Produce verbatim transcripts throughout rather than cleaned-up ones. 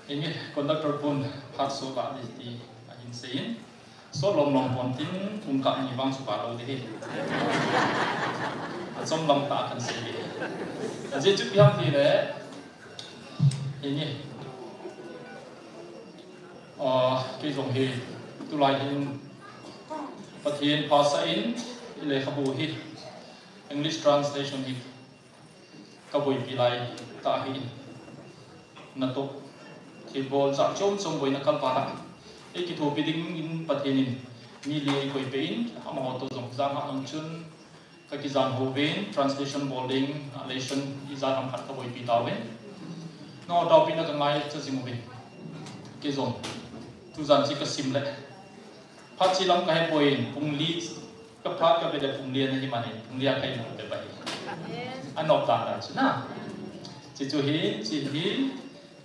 Enge, conductor pun phat so la di ti ahin seiyin. So lom lom pon tin kung ka ni bang su ba lo di hi. A som lam ta kan sei di. A je chu piang ti le. Enge. Ah, kei jong hi tulai hin Pathen phasah in i lekhabu hi English translation hi ka boipi lai ta hi in. Na to thil bol ja chom chom boina kal pa la. Ei kithopi ding in Pathen in mi li ei koi pe in, amaho to jong jang ha ang chun ka kijan ho ven translation bol ding a lesson i ja ham khat ka boipi ta ven. No tao pi na ka ngai cha jing ven. Kei jong tu jan chi ka sim le. Phat chi lam ka he poi in, pung li, ka phat ka ve le pung li na hi man in, pung li a ka i mu te ba hi. A nop ta ta chu na. Chi chu hi, chi hi,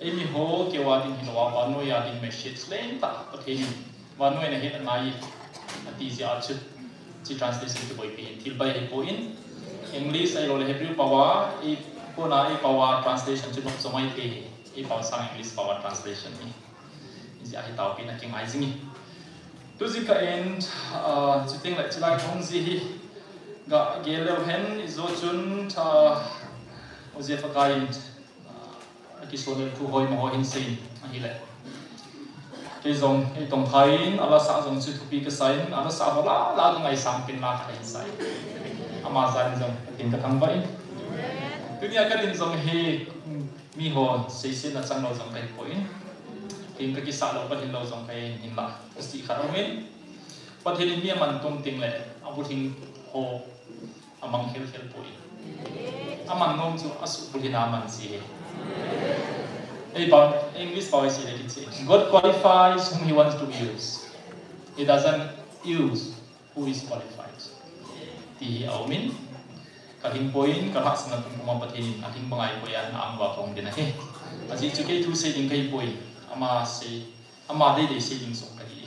ei mi ho keu a ding hi lo a, vannoi a ding message leng ta, Pathen in, vannoi na hi na ngai, a ti ji a chu. Chi translation ki boipi in, thil bai hi po in, English ai lo le Hebrew pao a, ei, kona ei pao a translation chu nop so mai the hi, ei pao sang English pao a translation hi. Ji a hi tao pi na ki ngai jing i. Tu jing ka in, ah, chuteng le chilai thong ji hi. Ga gel leu hen i jo chun tha u je fa ka in, ah, a ki so le thu hoi ma ho hin sei a hi le. Kei jong, ei tong khai in, ala sa jong chu thupi ka sa in, ala sa ho la, la ka ngai sang pin la ka hin sai. Ama jan jong, tin ka thang ba in. Tunia ka din jong hi, mi ho, sei sei na chang lo jong kai po in. Tin ka ki sa lo, ka din lo jong kai in la. Ka si kha lo min. Pathen in mi a man tong ting le, a bu thing ho, a mang khel khel poi. A man nom chu a su bu thina man si he. Ei pa, English pa si le ki che. God qualifies whom he wants to use. He doesn't use who is qualified. Ti hi a um in, ka hing poi, ka hah sana tum kuma Pathen in, a hing bangai poi a na ang va kong din a he. A ji chu kei thu sei ding kai poi, ama sei, Ama deidei sei ding song ka hi.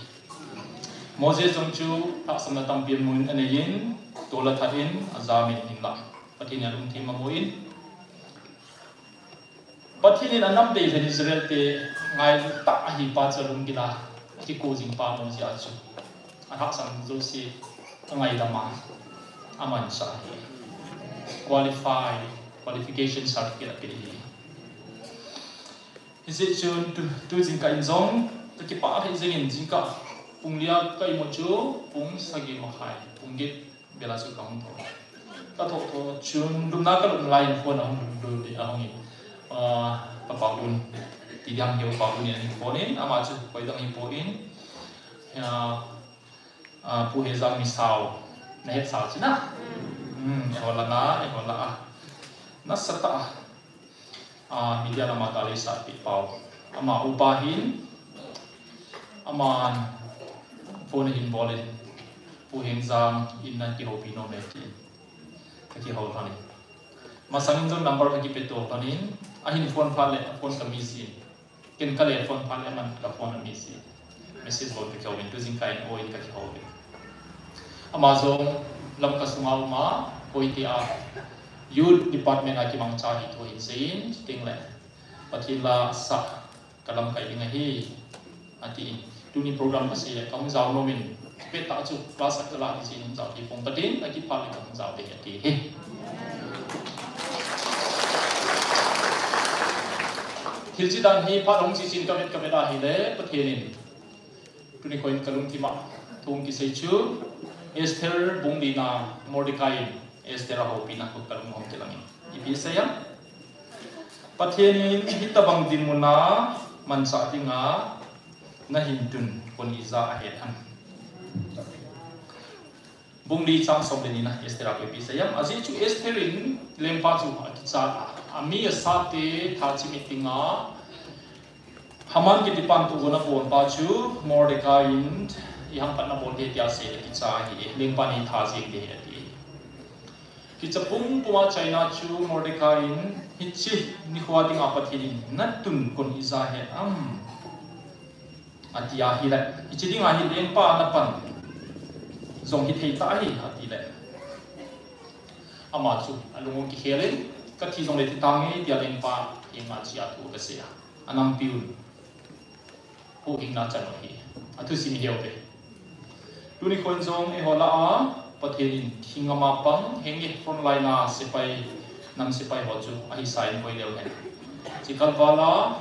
Moses jong chu tahsanna tampi amun a neiyin, tol a that in, a jamin in la. Pathen in a lungthim amun. Pathen in a nam dei lhen Israel te ngailut tah ahi pa chu a lunggil a, a kiko jing pa Moses a chu. A tahsan jouse a ngaidam a, a mansa hi. Qualify, qualification certificate a pe hi. Hijeh chun tu, tu jingkah in jong, ka kipah lheh jengin jingkah pung li a ka imut chu pung sagi makhai, pung get bel a chu ka hung thou. Ka thou thou chun lumna ka lum lai in phone a hung lum lum in a hung in, ah, Pa Paulun, ti ding hi Pa Paulun in phone in, ama chu koi dang hi po in, ah, Ah, Pu Hejang Misao, na het sao chu na? Hmm, eiho langa, eiho la a. Nasatah a. Ah, media lama talei sat pi pau. Ama upa hin, aman phone hin bol in, Pu Hejang in na kihoupi nom e tin. Ka kihou lhon in. Masang in jong number ka kipe to lhon in, ahin phone phat le, a phone ka miss in. Ken ka le phone phat le aman ka phone a miss in. Message bol ka kihou in, tu jingkah in o in ka kihou in. Ama jong Lamka sunga um a, Koite a Youth Department a kimangcha hi thu hin seiyin, chuteng le Pathen la sah ka lamkai ding ahi, ati in. Tuni program ka sei le ka hung jao nom in, Pet tah chu class a kala ni sin hung jao thei pong Pathen a kipah le ka hung jao thei ati hi. Thil chi dan hi phat hung chi chin ka vet ka vet a hile Pathen in. Tuni kho in ka lungthim a thu kisei chu Esther bung li na Mordecai in Esther a houpina khu ka lung hong kilang in. Ipi sei am? Pathen in hitabang dinmun a manchah dinga na hin tun kon ija ahet ham. Bung li chang som le ni na Esther a koi pi sei am. Ajeh chu Esther in lengpa chu akicha a, ami asate tha chimit dinga Haman kitipan tohgon abonpa chu Mordecai in iham patna bol te tia sei le kicha hi, lengpa in eitha jeng te hi ati. Kicha pum puma chaina chu Mordecai in, hiche nikho dinga Pathen in natun kon ija ahet am, ati ahile, hiche dinga hi lengpa napan jong hithei tah ahi, ati le. Ama chu alung kikhel in, kathi jongle thi tange, tia lengpa henga chia thu kasei a. Anampiu Huhhingna chan u ahi. Athusim hi uve. Tuni khon jong eiho lah a, Pathen in thingam a pang, henge frontline a sepai, nam sepai ho chu ahi sa in koi leu hen. Chikal val a,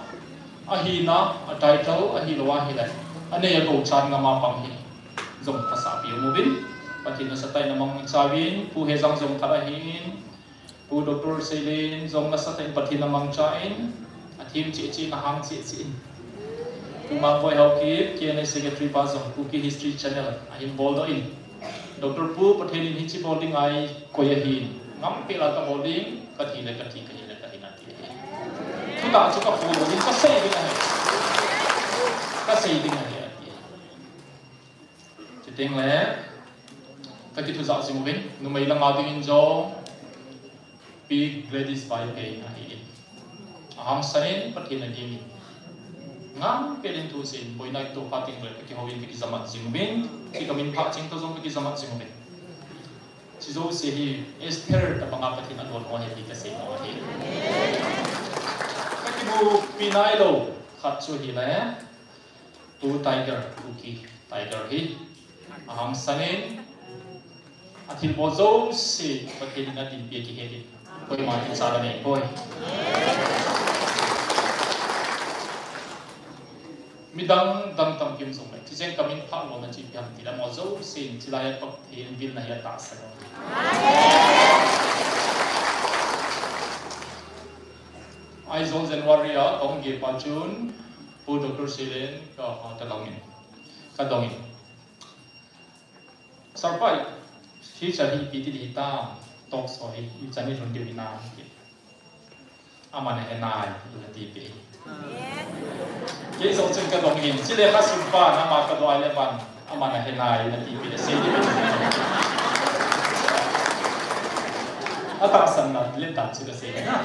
ahina, a title, ahilou ahile, anei a gou chan ngam a pang hi jong phasah pi um uvin, Pathen nasatah in amangcha uvin, Pu Hejang jong khat ahin, Pu Doctor Seilen jong nasatah in Pathen amangcha in, athem cheh cheh in, ahang cheh cheh in. Pu Mangboi Haokip, K N A Secretary pa jong, Kuki History Channel, ahin boldoh in. Doctor Pu, Pathen in hiche bol ding a eikoi ahin. Ngam peh a kabol ding, kathi le kathi, kahi le kahi nati ahi. Thutah chu kaphong ding, kasei ding ahi. Kasei ding ahi, ati. Chuteng le, kakithu jah jing uvin, numei langa dingin jong, Pi Gladys Vaiphei ahin. Ahangsan in Pathen agim in. Ngam peh in thusei in, boina kitoh phat teng le, kakihou in kakijamat jing uvin, kei kamin phah cheng toh jong kakijamat jing uvin. Hiche jouse hi Esther tabang a Pathen adon ho ahi ti kasei nom ahi. Kakimupi nailou khat chu ahile, Pu Tiger, Kuki Tiger hi ahangsan in, athilbol jouse Pathen in adinpi akihet in, koima kicha anei poi. Midang dang tampi um jongle, hicheng kamin phah lona chu ipi ham tile, amaho jousen chulai a Pathen vilna hi atahsan u. Aizawl January a kahung geh pa chun, Pu Doctor Seilen ka, kadong in, kadong in. Sir pai, future hi ipi ti ding hitam, talk show hi, ichan ilhun diu hinam ti. Aman ahe nai, ati peh. Kei jong chun kadong in, chule kha sum pan, ama kadoh le pan, aman ahe nai, ati peh, sei ding. Atahsanna, len tan chu kasei na.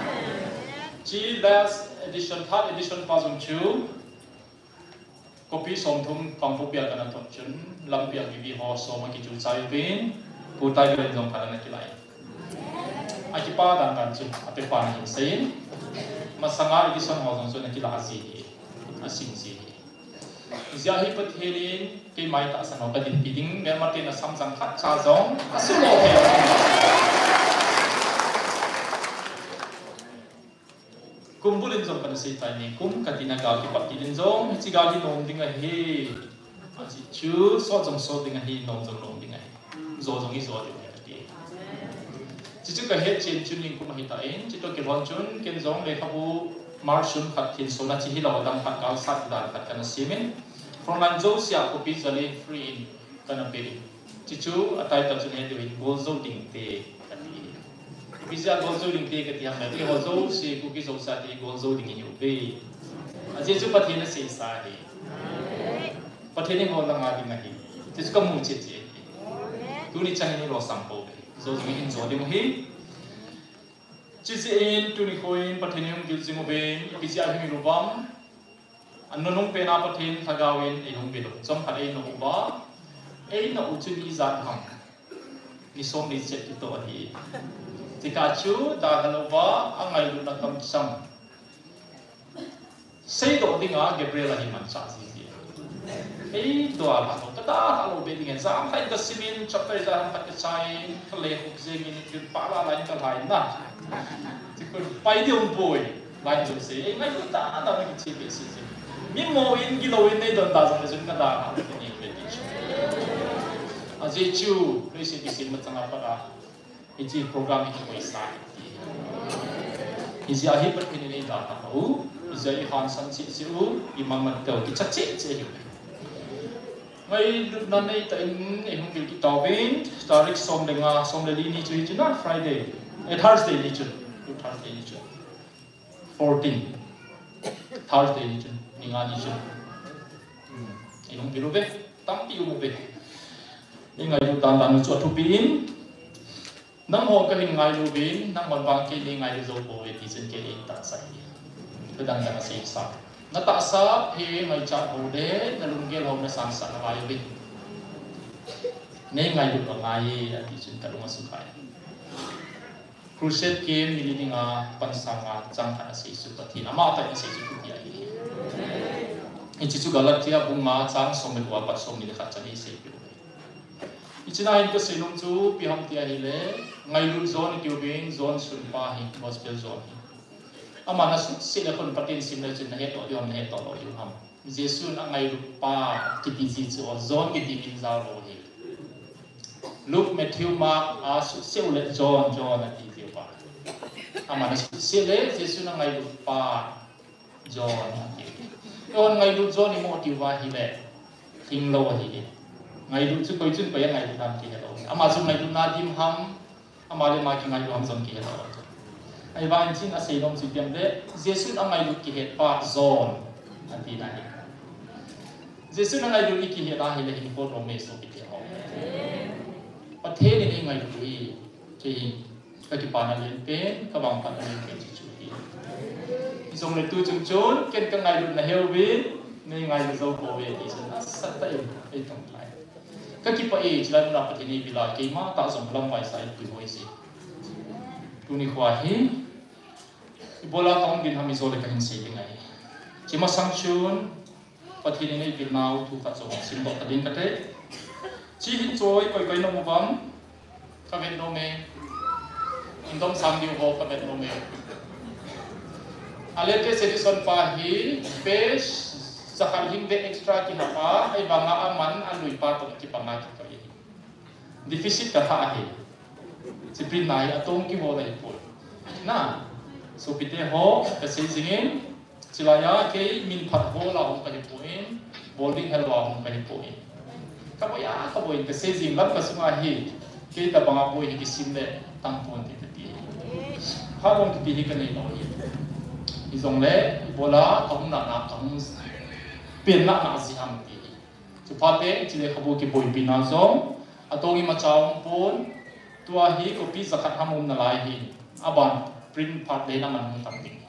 Hiche last edition, third edition pa jong chu, Copy somthum pangpupia kana thot chun, lampi a V V ho som akichu chai uvin, Pu Tiger in jong khat ana kilai. Akipa dan dan chun, apepa nahin seiyin, masanga edition ho jong chun akila ji hi, asim ji hi. Hijeh a hi Pathen in, keima itahsan ho kadinpi ding, melmate nasam jang khat cha jong, asim lou hi. Kum bul in jong kana sei tai, nikum kati na gal kipat kit in jong, hiche gal hi nom ding ahi. Ajeh chu, sot jong sot ding ahi, nom jong nom ding ahi. Jo jong ijo ding ahi kati. Hichu kahet chen chun nikum ahitan, chutoh kilhon chun, ken jong lekhabu March sung khat thinso na chu hilou, adang khat gal sat dan khat kana simin. Frontline jousea copy jali free in kana pe in. Hichu a title chun he ding in, Goljou Dingte kati. Ipi jeh a Goljou Dingte kati ham le, eiho jouse, Kuki jouse te goljou ding ihiuve. Ajeh chu Pathen in aseisa ahi. Pathen in eiho langa ding ahi. Hichu kamu cheh cheh ahi. Tuni chan in ilosam pouve. Jo jong ihin jo ding u ahi. Hiche jeh in tuni khoin Pathen ihung gil jing uvin, ipi jeh a ihung gil uvem. Anunung pena Pathen Lhagao in eihung vil u. Chomkhat einoh uva, einoh u chu ni ijat ham. Ni som ni chet kitoh ahi. Chukah chu dalha louva, angailutna kamchang seidoh dinga Gabriel ahin manchah jiji. Eidalha lou, kadalha lou be ding e, jamlhah in kasimin, chapter ijat ham khat kachai in, kalekhup jengin, kin pala la in kalhai na. Chukhu pai ding um poi. Line jouse, ei, ngailut tah a, ana kiche behseh jing. Mimo in, gilou in, neidon ta jongle chun kadalha lou ding ahi ti chu. Ajeh chu, leiset kisim machang a pat a, hiche program hi kikoisa ahi ti. Hijeh a hi Pathen in eidalha u, hijeh a ihangsan cheh cheh u, imanman teu kicha cheh cheh u. Ngailutna neitah in eihung vil kit tauvin, tarik som le nga, som le li ni chu hichun a, Friday, eh, Thursday ni chun, Thursday ni chun. Fourteen. Thursday ni chun, ni nga ni chun. Hmm. Eihung vil uve, tampi um uve. Eingailut dan dan u chu athupi in. Nangho kahin ngailu uvin, nanghon vang kei neingailu jou pouve ti chun kei eitahsa ahi. Kadang dang aseisa. Natahsa hi ngaichat ho le, nalunggel ho nasangsah nalai uvin. Neingailu angai e, ati chun kalung asukhai. Crusade camp ni li dinga pansanga chang khat aseisu Pathen, amatah in aseisu Kuki ahi. Hiche chu Galatia bung nga chang som le ko a pat som ni le khat chan isei peh u. Hiche na hin kasei nom chu ipi ham ti ahile, ngailut John itiuvin, John sunpa hi, Gospel John hi. Aman asuse le khun Pathen sim le chun nahet lou diu ham, nahet lou diu ham. Jesun angailut pa kiti ji chu John kiti min jao lou hi. Luke, Matthew, Mark asuse u le John, John ati diu pa. Aman asuse le Jesun angailut pa John ati. John ngailut John imo tiu va hile, hing lou ahi. Ngailut chu koi chun koi angailut ham kihe lou. Ama chu ngailut na dim ham, ama le ama kingailut ham jong kihe lou. Ahivangin hiche a asei nom chu ipi ham le, Jesun angailut kihet pa John ati na hi. Jesun angailut ikihet a hile hinkho lom e sopite ho. Pathen in eingailut u hi, hiche hi. Kakipana lenpen, kavangphatna lenpen chu chu hi. Hijongle tu chung chun, ken kangailut na heuvin, nei ngailut jou pouve ti chu nasatah in eitong tai. Kakipah e, chulai muna Pathen in eivil a, keima tah jong lamvai sa eipui hoi se. Tuni khoa hi, ibola kahung ding ham ijole kahin sei ding ahi. Hiche masang chun, Pathen in eivil nau thu khat jong simdoh ta ding kate. Hiche hi choi koi koi na um uvam, kavet nom e. Indom sang diu ho kavet nom e. A latest edition pa hi page jakhat hing beh extra kihap a, ahivanga aman alui pa toh kipang a kikoi ahi. Deficit kalha ahi. Hiche print na hi atong kihol ahipoi. Na, sopite ho, kasei jingin, chulai a kei minphat hol a hung kahipoi, bol ding hel a hung kahipoi. Kaboi a, kaboi in, kasei jing lam kasunga hi, kei tabanga boi hi kisim le, tang pon ti kati. Phat bang kiti hi kanei lou hi. Hijongle, ibola, kahung na na, kahung pen na na ji ham ti hi. Chuphat in, hiche lekhabu kiboipi na jong, atong imacha um pon, tua hi copy jakhat ham um nalai hi, aban print phat le na man hung tam ding.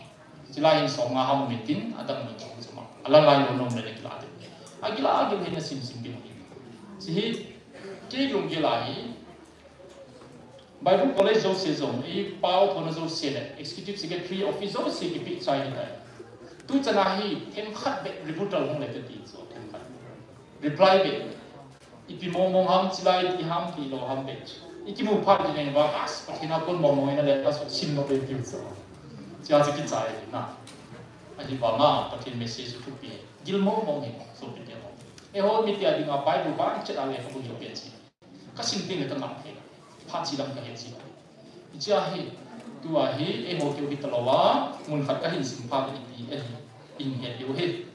Chulai hin som nga ham um intin, adang mun jong chuma. Alalai lou nom le na kila ding. Akila, akila hin na sim sim ding hi. Hiche hi, kei lunggel a hi, Bible College jouse jong, i pao thona jouse le, Executive Secretary Office jouse kipeh chai hitai. Tu chan a hi, themkhat beh rebuttal hung le kati chu, themkhat. Reply beh. Ipi mong mong ham, chulai ti ham, ti lou ham beh. I kimu phat in vang, as, Pathen a kon mong mong ina le, as, sim lou beh tiu chu. Chua chu kichai na. Ahivanga, Pathen message chu thupi. Gil mong mong hi, sopite ho. Eiho mite a dinga Bible bang chet a lekhabu hi pen si. Kasim teng le kangah thei. Phat chi lam kahet si. Hiche a hi, tua hi, eiho keu hi talou a, mun khat kahin sim phat le ipi ahi, ihin het diu ahi.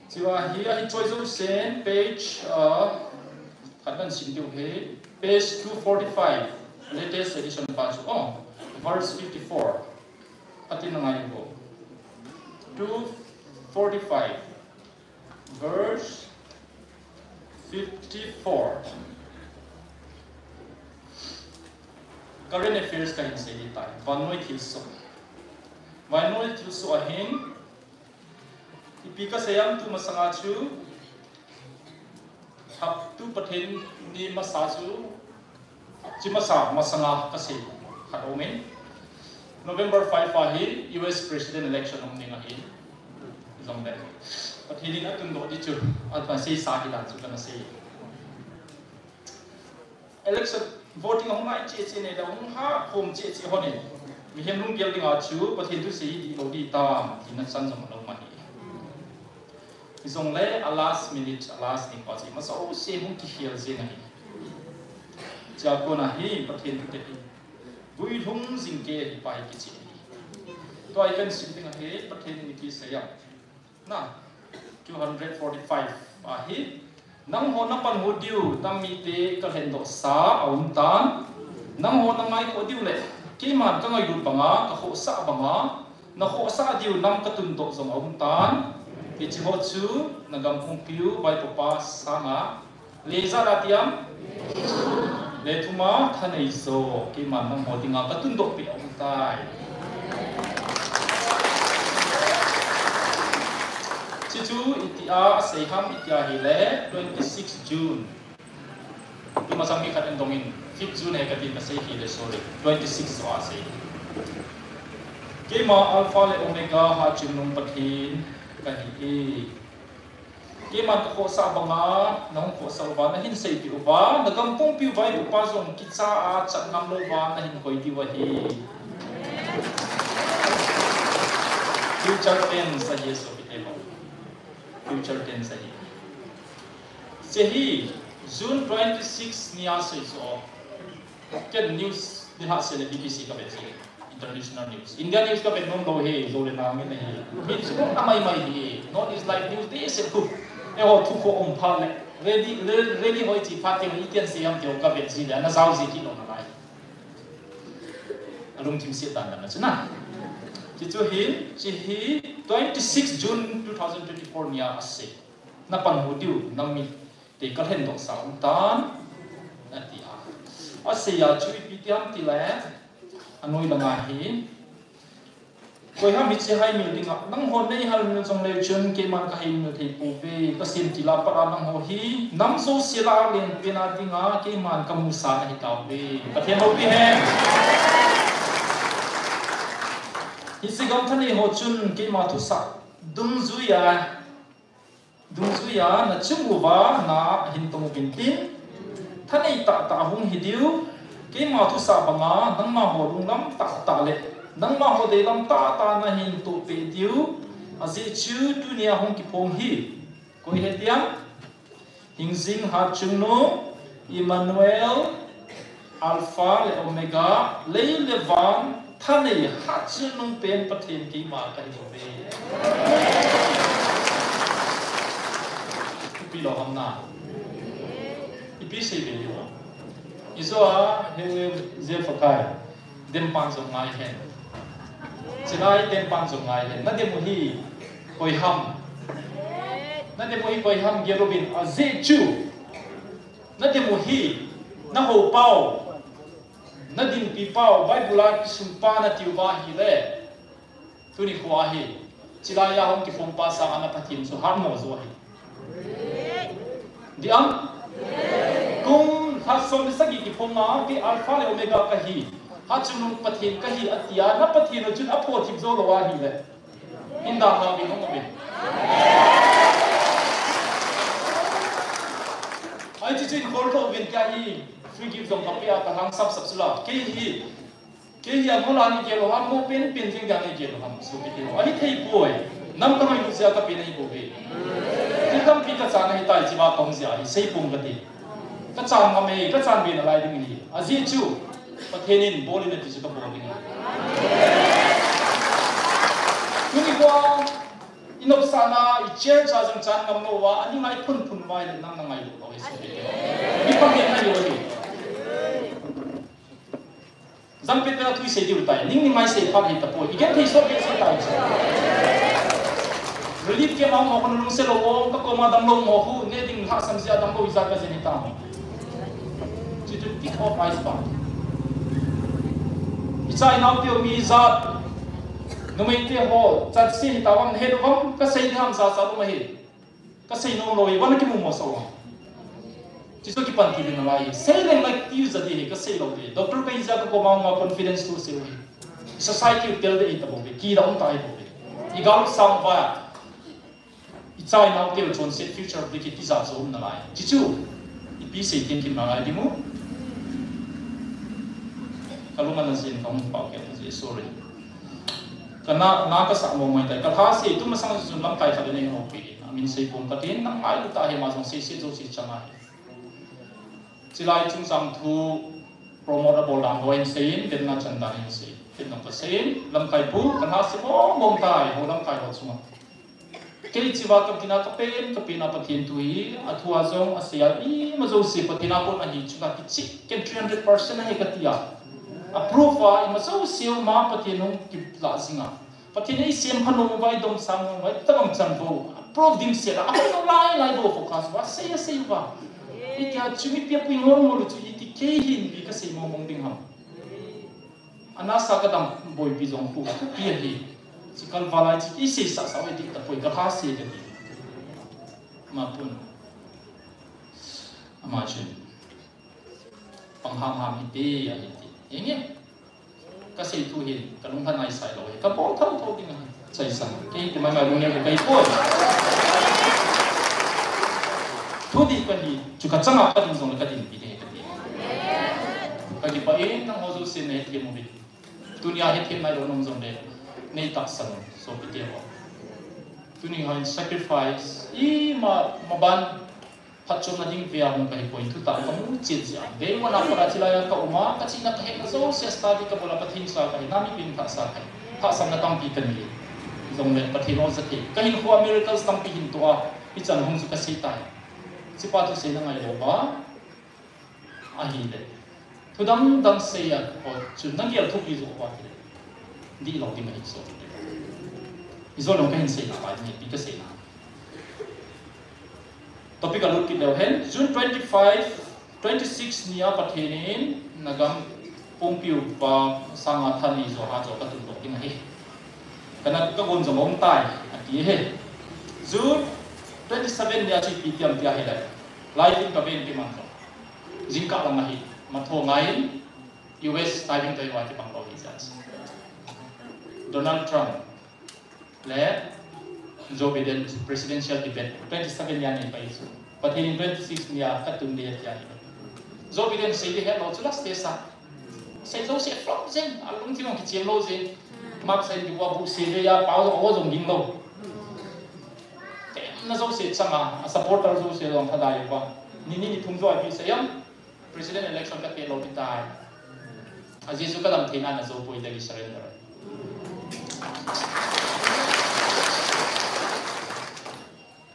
Chua hi, ahi choi jousen, page, ah, khat kahin sim diu ahi, page two forty-five, latest edition pa chu, oh, verse fifty-four. Atin na ngai bo. Two forty-five. Verse fifty-four. Current affairs kahin sei ding tai. Vannoi thilsoh. Vannoi thilsoh a hin, ipi kasei ham tu masanga chu, haptu Pathen ni masa chu, Hiche masa, masanga kasei khat aumin. November five a hi U S President election um ding ahi. Jong le. Pathen in atundoh ding chu, aseisa hi dan chu kana sei. Election voting ahung nai cheh cheh nei le, hung hakhom cheh cheh hon in. Mihem lunggel dinga chu, Pathen thusei hi dihlou ding tam, tina chan jong lou ma hi. Hijongle a last minute, a last ding pa chu ima jouse hung kikhel jeng ahi. Chua kona hi Pathen thutep in guilhung jing kei ahi pa hi kicheh ahi. Tua hi kahin sim ding ahi, Pathen in ipi asei em. Na, two hundred forty-five a hi. Nangho napanhu diu, nam mite kalhendohsa aumtan. Nangho nangaikhoh diu le, keiman kangailut banga, kakhohsah banga, nakhohsah diu nam katundoh jong aumtan. Hiche ho chu, nagam pumpiu, vaipopa sanga, le ijat a ti em? Le thum a thanei jo, keiman nangho dinga katundoh peh aumtai. Hiche chu itia asei ham itia hile, twenty-six June. Tuma chang mi khat in dongin, fifth June ahi katin kasei hile, sorry. Twenty-six chu asei. Keima Alpha le Omega, Hatchungnung Pathen kahi e. Keiman ka khohsah banga, nahung khohsah uva, nahin seipeh uva, nagam pumpi uva, ipu ipa jong kicha a chat ngam lou uva, nahin koi diu ahi. Future tense ahi, sopite ho. Future tense ahi. Hiche hi June twenty-six nia sei chu. Ken news ni ha se le B B C ka vet ji. International news. India news ka vet nom lou hi, jou le nang ni hi. Min chu ka mai mai hi. North East Live news de se khu. Eiho thu kho um phat le. Ready, re-, ready hoi chi phat teng i ken se ham teng ka vet ji le. Na jao ji kit lou nalai. Alungthim se dan dan na chu na. Hichu hi, hiche hi twenty-six June two thousand twenty-four nia asei. Na pan hu diu, na mit te ka lhen doh sa um tan, ati a. Asei a chu ipi ti ham ti le, anoi langa hi. Koi ham hiche haimil dinga, nangho nei haimil jong leu chun, keiman ka haimil thei pouve, ka semtil a pat a nangho hi, nam jouse lah a lenpen a dinga, keiman ka musa nahi tauve. Pathen loupi hen. Hiche gam thanei ho chun, keima thusah dungjui a, Dungjui a na chung uva na hin tong uvin tin, thanei tahtah hung hi diu, keima thusah banga nangma ho lunglam tahtah le nangma ho deilam tahtah na hin tohpeh diu, ajeh chu tunia hung kiphong hi, koi ahi tiam, hingjing hatchungnung, Emmanuel, Alpha le Omega, lei le van, thanei hatchungnung pen Pathen keima kahi bouve. Ipi lou ham na. Ipi sei be lou. Ijo a, he, Jeff Akai. Dempan jong ngai hen. Chilai dempan jong ngai hen. Na dem u hi koi ham. Na dem u hi koi ham, gel uvin, ajeh chu. Na dem u hi, na houpa u, na dinpipa u, Bible a kisumpa na tiu va ahile. Tuni kho ahi. Chilai a hung kiphong pa sang a na Pathen chu hatmo jo ahi. Diam? Kum lha som le sagi kiphong a, kei Alpha le Omega kahi. Hatchungnung Pathen kahi atia, na Pathen u chun aphothip jou lou ahile. Hin dalha uvin, hung uvin. Ai, chuchu in khol tho uvin, kei hi free gift jong kapeh a, kalhang sap sap sula. Kei hi, kei hi amol a nei gel lou ham, mo pen pen jeng dia nei gel lou ham, sopite ho. Ahi thei poi. Nam kangailut jeh a kapen ahi bouve. Thil tampi kachan ahitai, hichea kahung jeh ahi, sei pong kati. Kachan ngam e, kachan be nalai ding ahi. Ajeh chu, Pathen in bol in ati chu kabol ding ahi. Tuni kho a, i nopsahna, i church a jong chan ngam lou uva, ani ngai phun phun uva ahile nang na ngailut lou ahi, sopite ho. Mi pang ngen nahi uve. Jangpet a thu isei diu tai, ning ning mai sei phat hi tapoi, i genthei sot beh sei tai. Relief camp a um ho khu lungset lou, ka koma damlou ho khu, ne ding lhasam jeh a damlou ijat kajen hitam. Chuchu kick off ice pa. Icha inao teu mi ijat. Numei te ho, chat se hitam, het uvem, kasei ding ham jachat um ahi. Kasei nom lou e, vana kimu mo sa uva. Chuchu kipan ti ding nalai. Sei leng lai ti u jat e, kasei lou e. Doctor kahi jeh a kakoma uma confidence thu sei u hi. Society u tel ding ahi tabouve, kidang um ta ahi bouve. I gal sang uva. Icha inao teu chonset future ding kiti jat jo um nalai. Chuchu, ipi sei thei kim nalai ding u. Kalung ana jin kahung pao kei, sorry. Kana, na kasa mo mai tai. Kalha sei, tumasang jun lamkai khat nei houpi. Amin sei pong katin, nang ngailut tah hi, ama jong sei sei jouse chang ahi. Chilai chungchang thu promote abol dan ho in sei in, vetna chan dan in sei. Vet nang kasei in, lamkai pu, kalha sei mong mong tai, ho lamkai ho chunga. Kei chea katina kapen, kapen a Pathen thu hi, athua jong asei a, ima jouse Pathen a kon ahi chunga kicheh, ken three hundred percent ahi katia. A proof a, ima jouse uma Pathen hung kilah jinga. Pathen in eisem pha nom uva, eidomsang nom uva, itobang chan vo. Proof dimset a, ahung lai lai bou focus uva, sei a sei uva. Itia chu mipi apui ngol ngol u chu iti kei hin ipi kasei mong mong ding ham. Ana sa kadam boipi jong khu, thupi ahi. Chi kalvalai chi, isei sah sah u iti tapoi, kalha sei kati. Ama pun. Ama chun. Pang ham ham hite, ahiti. Henge. Kasei thu hin, kalung thanai sai lou hi. Kabol thou thou ding ahi. Sai sai. Kei ti mai mai lung neo kei poi. Thudih kahi, chu kachanga kadin jongle kadinpi ding ahi kati. Kakipah e, nangho jousen nahethem uvin. Tunia hethem nailou naum jongle, neitahsan un, sopite ho. Tuni hin sacrifice, ima, maban, phatchomna ding vea hung kahipoi, thutah kamu chet jeh a. Day one a pat a chilai a kaum a, kachihna kahetna jouse a study kabol a, Pathen chu kahe, namipin thahsa kahi. Thahsanna tampi kanei. Jongle Pathen ol jeh a kahinkhoa miracles tampi hin toh a, hichan hung chu kasei tai. Hichepa thu seina ngailou va. Ahile, thu dang dang sei a, ho chu nagel thupi jou uva ahile, dihlou ding ahi sopite. Ijou jong kahin seina pai ding ahi, ipi kaseina. Topic a lut kit leu hen, June twenty-five, twenty-six nia Pathen in nagam pumpiu pa sanga than ni jo ha jo katundoh ding ahi. Kana kagon jong aum tai, ati ahi. June twenty-seven nia chu ipi ti ham tia ahile, live in kaven kiman jong. Jingkah lang ahi, matho ngai in, U S live in toh a kibang lou hi jeh a. Donald Trump le Joe Biden presidential debate twenty-seven nia nei pai chu. Pathen in twenty-six nia katun ding ahi tia ahi. Joe Biden sei ding helou chu la stage a. Sei jouse flop jeng, alungthim jong kichem lou jeng. Mark sei ding uva bu sei ve a, pao jong, awo jong ging lou. Temna jouse changa, a supporter jouse jong thadai uva. Ni ni ni thum jo ipi sei ham. President election kate lou ding tai. Ajeh chu kadam theina na jou poi, tia ki surrender.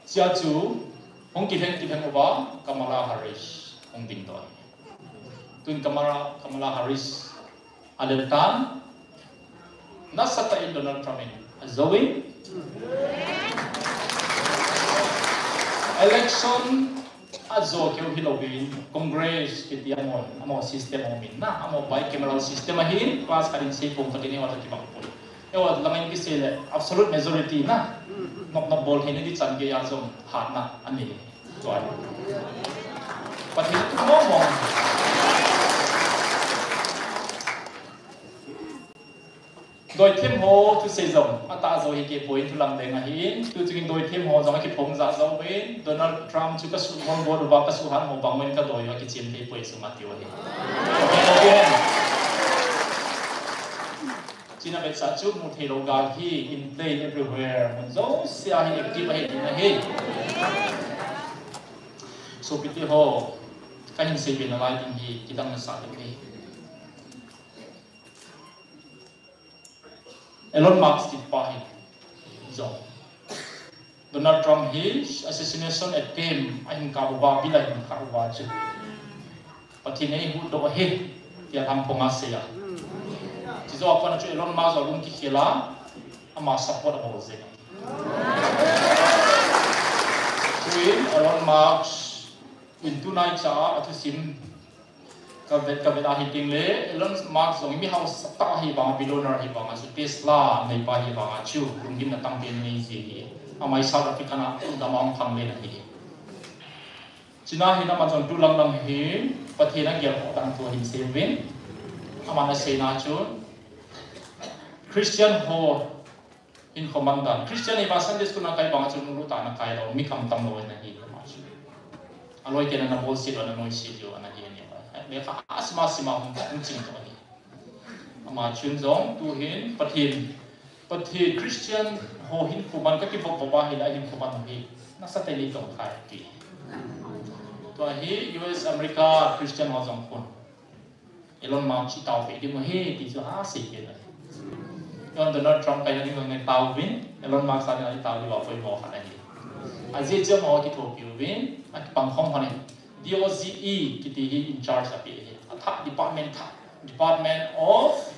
Chea chu, hung kilheng kilheng uva, Kamala Harris, hung ding doh. Tun Kamala, Kamala Harris, alel tan, nasatah in Donald Trump in ajouvin. Election ajo keu hilouvin, Congress kiti amaho, amaho system aumin na, amaho bicameral system ahin, class khat in sei pong khat in eiho toh kibang poi. Eiho lang in kisei le, absolute majority na, nop nop bol theina ding chan geiya jong hatna anei. Tua. Pathen thu mong mong. Doithem ho thusei jong atah jou hi kei poi, thu lam deng ahin, tu chungin doithem ho jong akiphong jah jouvin, Donald Trump chu kasuhmon bol uva, kasuhhat mo bang uvin kadoi uva kichem thei poi chu ma tiu ahi. China vetsah chu mu thei lou gal hi in play everywhere, mun jousea hi active ahi tina ahi. Sopite ho, kahin seibe nalai ding hi kidang nasah lou ahi. Elon Musk kitipa hi jong Donald Trump hi assassination attempt ahin kap uva, bill ahin khah uva chu Pathen in eihuhdoh ahi, tia lhamphonga asei a. Chujou a pat a chu Elon Musk jong lung kikhel a, ama support abol jeng. Chuin Elon Musk in tunaicha a athusim kavet, kavet ahi tengle, Elon Musk jong mi hausa tah ahi vanga, billionaire ahi vanga chu, Tesla neipa ahi vanga chu lunggimna tampi anei ji ahi. Ama hi South Africa na dam a hung khanglen ahi. China hin ama jong tu lang lang hi Pathen agel khoh tah thu ahin sei uvin. Ama aseina chu Christian ho hinkho man dan. Christian hi vang Sunday school na kai vang chu nunglut tah a ana kai lou, mi khamtam lou ana hi ama chu. Aloi ten ana bolset u, ana noiset u ana hi ahi. Lekha asima sima hung, hung ching toh ahi. Ama chun jong tu hin Pathen, Pathen Christian ho hinkho man kakivop vop a hile hinkho man hi nasatah in eitong khai ti. Tua hi U S America Christian ho jong khun Elon Musk chu taopeh ding ahi ti chu asei pen ahi. Elon, Donald Trump kaina ding ngai taovin, Elon Musk sa ding ngai taovin, va poimo khat ahi. Ajeh chu amaho kithopi uvin, akipang khom hon in. D O J E kiti hi in charge ape ahi. Athah department thah, Department of,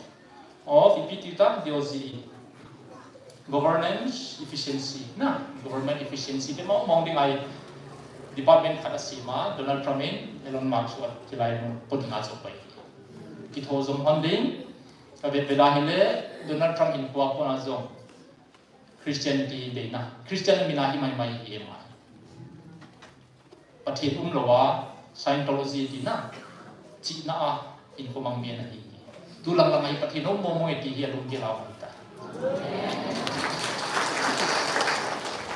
of ipi ti ta, D O J E. Governance efficiency, na, government efficiency te mong mong ding ahi. Department khat asem a, Donald Trump in Elon Musk chu atilai mu, put nga chu pai. Kitho jom hon ding, kavet vet a hile, Donald Trump hinkho a kona jong Christianity deina, Christian mina hi mai mai hi em a. Pathen umlou a, Scientology tina, chihna a hinkho mang mi ana hi. Tu lang lang a hi Pathen um mong mong e ti hi alunggel a um ahi ta.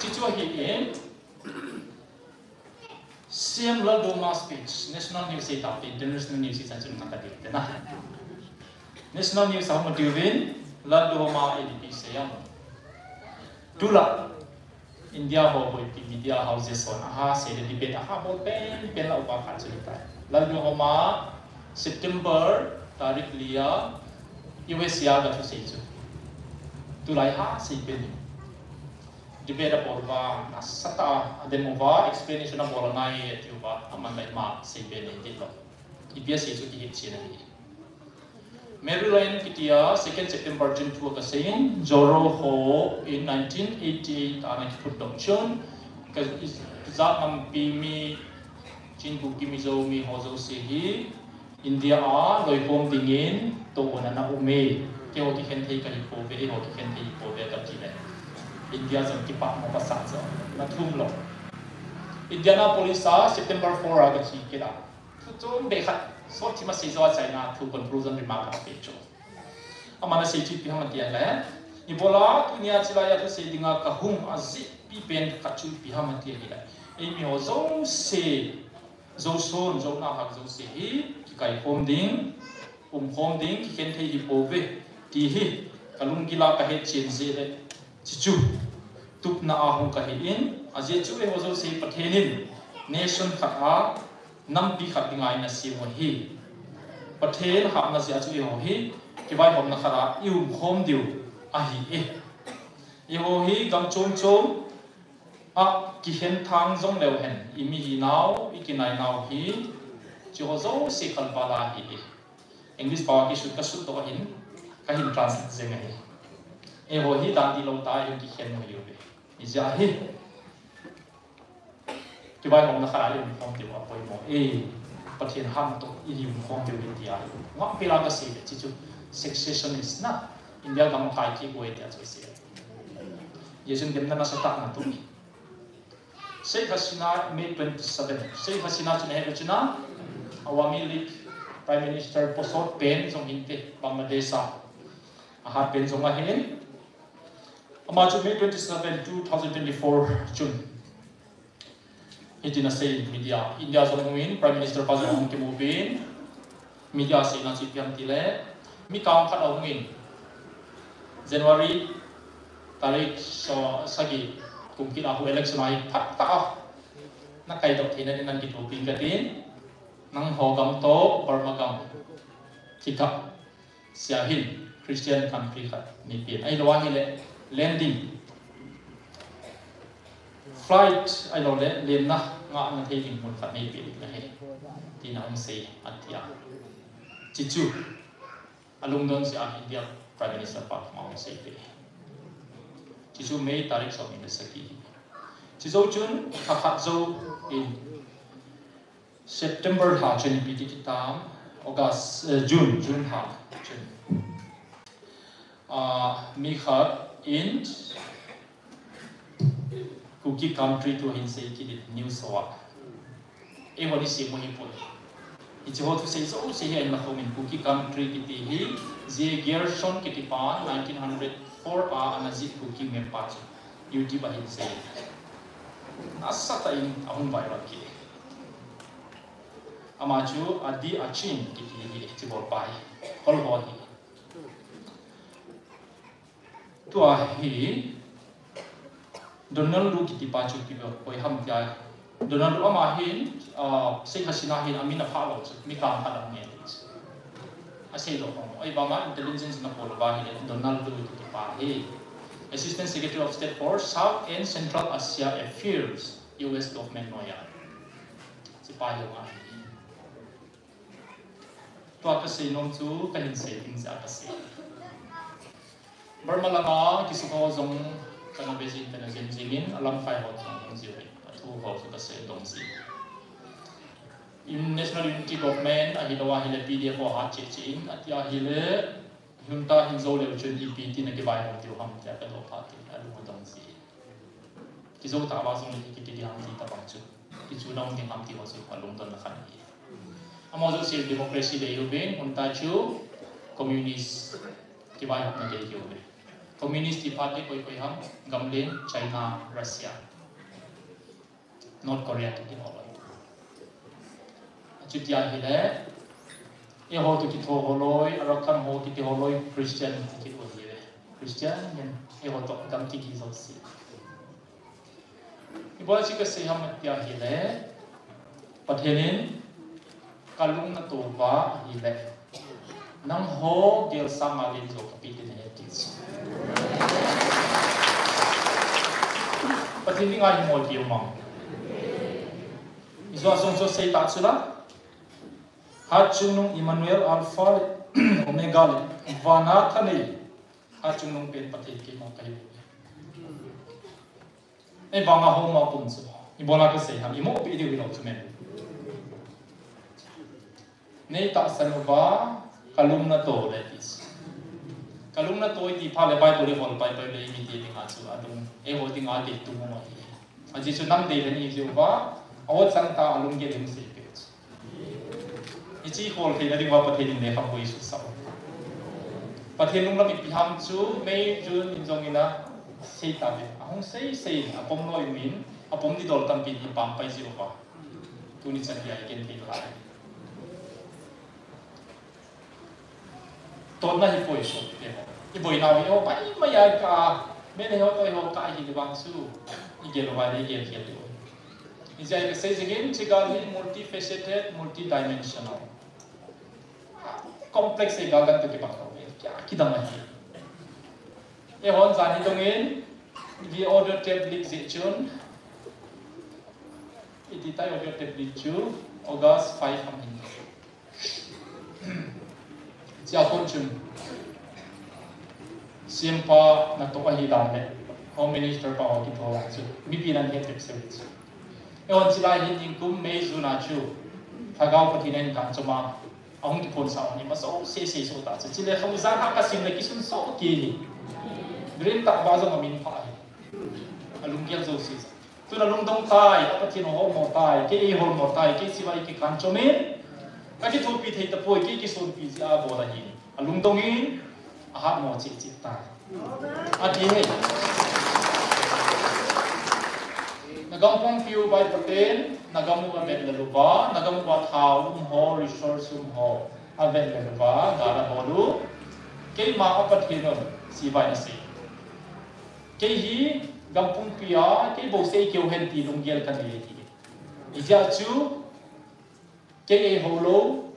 Chuchu ahi e, C M Lalduhoma speech, national news hi tapte, international news hi chan chun naka ding te na. National news a hung diuvin, Lalduhoma A D P sei a. Tulai India ho boipi media houses hon aha seile debate aha bol penpen la upa khat chu hitai. Lalduhoma September tarik li a U S A a gathusei chu. Tulai ha sei pen hi. Debate abol uva, nasatah a adem uva, explanation abol angai e ati uva, aman lai ma sei pen e ti lou. Ipi asei chu kihet chen ahi. Maryland kitia second September chun thu kasei in, Zorro ho in nineteen eighty-eight a ana kiphutdoh chun, ka, ijat nampi mi, Chin, Kuki, Mizo mi ho jouse hi India a loikhom dingin tohgon ana um e. Keiho kikhen thei kahi pouve, eiho kikhen thei hi pouve kati le, India jong kipah mo pasal jong na thum lou. Indianapolis a September four a kache kit a. Thu chom beh khat, sot thim asei jou a China thu conclusion remark a pe chu. Aman asei chu ipi ham ati le, ibola tunia chilai a thusei dinga kahung ajeh pipen khat chu ipi ham ati le, eimi ho jouse, Zoson, Zo nahak jouse hi kikaikhom ding, umkhom ding, kikhen thei hi pouve ti hi kalunggil a kahet chen jeh le, chuchu tupna a hung kahi in, ajeh chu eiho jouse Pathen in nation khat a nampi khat dinga eina sem u ahi. Pathen hatna jeh a chu eiho hi kivaihomna khat a i umkhom diu ahi e. Eiho hi gam chom chom a kikhen thang jong leu hen, i mihinau, i kinainau hi, chuho jouse kalval ahi e. English pao a kisut kasut toh ahin, kahin translate jeng ahi. Eiho hi dan dihlou tah a i kikhen u ahiuve. Ijeh a hi, kivaihomna khat a i umkhom diu apoimo e. Pathen hatna toh i umkhom diu ahi tia hi. Ngam pela kasei le, chuchu secessionist na, India gam a kai kiboi tia chu asei. Hijeh chun demna nasatah ana tung. Sheikh Hasina, May twenty-seven. Sheikh Hasina chu nahet u chu na, Awami League Prime Minister posot pen jong hinte, Bangladesh a. Ahat pen jong ahin. Ama chu May twenty-seven, two thousand twenty-four chun hitin asei in media, India jong hung in, Prime Minister pa jong hung kimu uvin, media seina chu ipi ham ti le, mi kang khat ahung in, January tarik so, sagi kum kit a hu election a hi phatah a na kaidoh theina din nan kithopi in katin, nangho gam toh Burma gam kikah sea hin Christian country khat neipen, ahilou ahile landing flight ahilou le lenna ngahna thei ding mun khat neipen ding ahi, tin ahung sei atia. Chuchu alungdon jeh a India Prime Minister pa koma ahung sei te. Chuchu May tarik somni le sagi. Chujou chun lha khat jou in September lha chun ipi ti kitam, August, eh, June, June lha chun, ah, mi khat in Kuki country thu ahin sei kit in news ho a. Eiho ni semu hipon. Hiche ho thusei jouse hi ahin lakhom in Kuki country kiti hi, J. Grierson kiti pa nineteen hundred four a ana jih Kuki map pa chu YouTube a ahin sei. Nasatah in ahung viral kit. Ama chu Adi Achin kiti hi, hiche bol pa hi. Kol ho hi. Tua hi Donald Lu kiti pa chu ipi bol, koi ham tia. Donald Lu ama hin, ah, Sheikh Hasina hin amin aphah lou chu, mi kang khat ahi nge ti chu. Asei lou pang. Ahivanga intelligence na bol uva ahile Donald Lu kiti pa hi Assistant Secretary of State for South and Central Asia Affairs, U S Government noiya. Hiche pa hi ama hi. Tua kasei nom chu kahin sei ding jeh a kasei. Burma lama kisukha ho jong kana ve jin, kana jen jingin, alamkai ho jong dong jiuvin, athu ho chu kasei dong jin. In National Unity Government ahilou ahile P D F ho hat cheh cheh in, ati ahile junta hin jou leu chun ipi tin akivaihom diu ham tia kadoh phat in, alung adong jin. Kijou tauva jong le kiti ding ham ti tabang chu, kichu na um ding ham ti ho chu alungdonna khat ahi. Amaho jouse democracy dei uvin, hunta chu communist kivaihomna dei uvin. Communist ti pa te koi koi ham, gamlen, China, Russia, North Korea kiti ho loi. Chuti ahile, eiho toh kitho ho loi, Arakan ho kiti ho loi, Christian kiti ho hi ve. Christian nin eiho toh dam kiti jouse. Ibola chu kasei ham ati ahile, Pathen in kalung natoh uva ahile, nangho gel sanga len jo kapeh ding ahi ati chu. Pathen dinga hi mo ti um am? Ijou a jong chu seita chu la. Hatchungnung Emmanuel, Alpha le Omega le vana thanei, hatchungnung pen Pathen keima kahi. Ei vanga hou ma pum chu, ibola kasei ham, imopi diu hilou chu men. Nei tahsan uva kalung natoh le ti. Kalung natoh iti phat le Bible ihol paipai le imite dinga chu alung, eiho dinga deitu mo hi. Ajeh chu nang dei le ni jiu va, aho chang ta alung gel in seipeh chu. Hiche hol theina dinga Pathen in lekhabu eisut sah u. Pathen lunglam ipi ham chu May, June in jong ina sei tave. Ahung sei sei, apom loi min, apom didol tampi in ipam pai jiu va. Tuni chan dia igenthei lai. Totna hipoi sopite ho. Iboinau hi ho, pai mai a ka, men ho toh ho ka hi vang chu. Igel uva le igel gel u. Hijeh a kasei jing in, hiche gal hi multifaceted, multidimensional. Complex e, gal dang toh kibang lou e. Kya kidang ahi. Eihon jan hi dong in, the audio tape leak jeh chun. Iti tai audio tape leak chu, August five ham hin. Chia kon chun. C M pa natoh ahi dan le, Home Minister pa ho kitho chu. Mipi nan het pek se chu. Eihon chilai hi ningkum May June a chu. Lhagao Pathen in kan chom a. Ahung kiphonsah u ni ma so, se, se, so ta chu. Chule khau jan ha kasim le kisun so ki ni. Green tak ba jong amin pha hi. Alunggel jouse. Tuna lungdong tai, a Pathen hol mo tai, kei eihol mo tai, kei chibai kikhan chom in. Kakithopi thei tapoi, kei kisonpi jeh a bol ahi. Alungdong in, ahat mo cheh cheh tai. Ati hi. Nagam pumpiu Bible ten, nagam uva vet lel uva, nagam uva thao um ho, resource um ho, avet lel uva, gal abol u. Keima a Pathen un, chibai nasei. Kei hi gam pumpi a, kei bou sei keu hen ti lunggel kanei hi. Hijeh chun, kei eihou lou,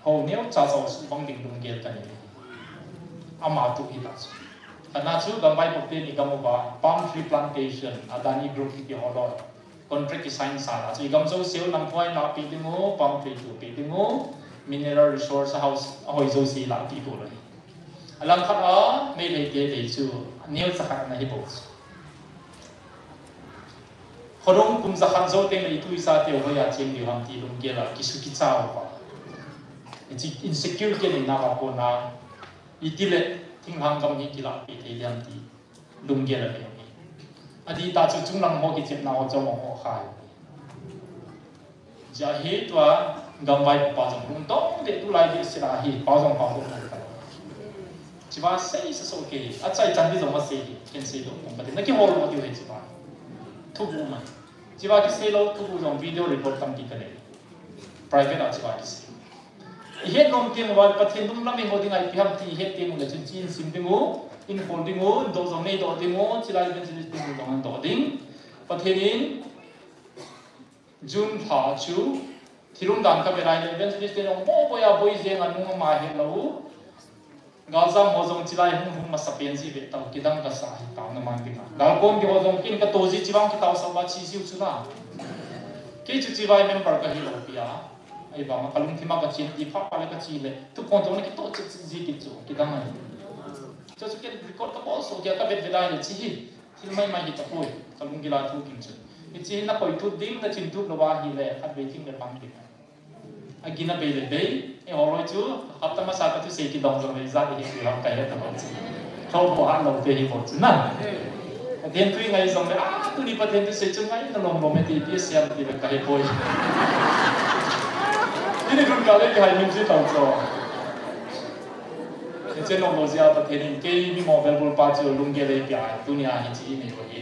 hou neocha cha suhbang ding lunggel kanei hi. Ama tu hi ta chu. Kana chu gam vai pok te ni gam uva, palm tree plantation, Adani Group kiti ho loi. Contract kisign sa la chu, igam jouse u nangho in lahpeh ding u, palm tree chu peh ding u, mineral resource house, ahoi jouse lahpeh bol u ahi. Alangkhat a, Meitei te dei chu, neocha khat ana hi bou chu. Khodong kum jakhat jou teng le itu icha teu hoiya cheng diu ham ti lunggel a, kisu kicha uva. Hiche insecurity nei na va kona, itile thinglhang gam hi kilahpeh thei diam ti. Lunggel a nei. Adih tah chu chunglang ho kichepna ho chom ho khai. Hijeh a hi tua gam vaipo pa jong lungdong deh tulai deh sila hi pa jong pa jong. Chiva sei sa so ke. Achai chan di jong asei hi. Ken sei lou. Kati na kihol mo diu hi chiva. Thubu mai. Chiva kisei lou thubu jong video record tampi kanei. Private a chiva kisei. Ihet nom teng uva Pathen lunglam eiho dinga ipi ham ti ihet teng ule chun chi in sim ding u, in khol ding u, in doh jong nei doh ding u, chilai evangelist ding u jong an doh ding. Pathen in June lha chu thilum dan kave lai le evangelist te jong boi boi a boi jeng a nung ama het lou u. Galjam ho jong chilai hung hung masa pen ji ve tau kidang kasa hi tau na man ding a. Galkon di ho jong kin kato ji chivang kitao sa uva chi jiu chu la. Kei chu chivai member kahi lou pi a. Ahivanga kalungthim a kachen ti pha pha le kachi le. Thuphon jong na kitoh chet chet ji kit chu kidang ahi. Chu chu ken record kabol so kia kavet ve lai le chi hi. Thil mai mai hi tapoi. Kalunggil a thu kin chu. Hichi hi nakoi tut ding, nachin tut lou va ahile, khatvei thing le pang ding. Agin abei le bei, eiho loi chu, hapta masa kathusei kidong jong le ijat ihi ti ham kahe talou chu. Thou ho hat lou te hi bou chu na. Pathen thu ingai jong le, ah, tuni Pathen thusei chu ngai na lom lom e ti, ipi asei ham ti le kahe poi. Tuni lhun kah le kihai min ji tau chu. Hiche nom lou jeh a Pathen in kei mi mo velbul pa chu lunggel eipeh a, tunia hiche inei u ahi.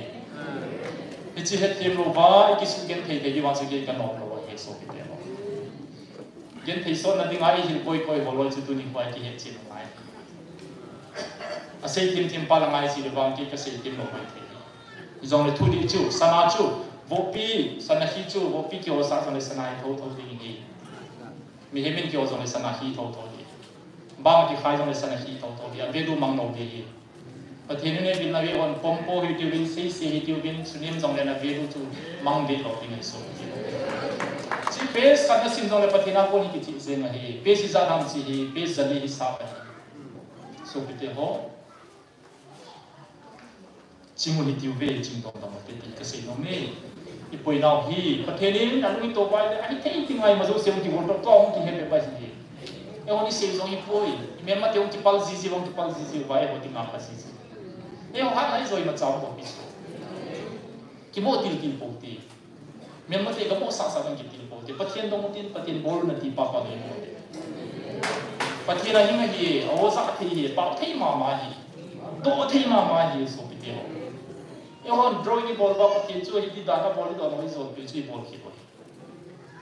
Hiche hetthem lou va, ikisugenthei thei diu vang chu kei kanom lou ahi, sopite ho. Genthei sotna dinga i hil koi koi ho loi chu tuni kho a i kihet chin u ngai. A sei thim thim pa la ngai si le vang kei ka sei thim lou mai thei. Jong le thu di chu, sana chu, vopi, sana hi chu, vopi ki osa jong le sana hi tho tho ding hi. Mihem in ki o jong le sana hi tho tho ding. Bang ki khai jong le sana hi tho tho ding. A ve du mang lou ding hi. Pathen in eivilna ve hon, pompo hi tiuvin, seise hi tiuvin, sunem jong le na ve lu chu mang ve lou ding ahi so. Chi page khat na sim jong le Pathen a kon hi kichih jeng ahi. Page ijat ham chi hi, page jali hi sa ahi. Sopite ho. Ching u hi tiuve, ching dong dong te ti kasei nom e. I poi nau hi, Pathen in alung i to pai le, ahi thei ti ngai ma jouse hung kibol to, to hung kihe be pai hi. Eiho ni sei jong i poi, i mem mate hung kipal jiji, hung kipal jiji, vai eiho ti nga pa jiji. Eiho hat nai joi ma cham bo pi so. Kimo til til po ti. Mem mate kamo sa sa kan kitil po ti. Pathen dong tin, Pathen bol na ti pa pa ngai po ti. Pathen a hing ahi, a o sa thei hi, pa thei ma ma hi. Do thei ma ma hi, sopite ho. Eiho drawing i bol ba Pathen chu hi ti dan a bol i don hoi jong pi chu i bol ki bol.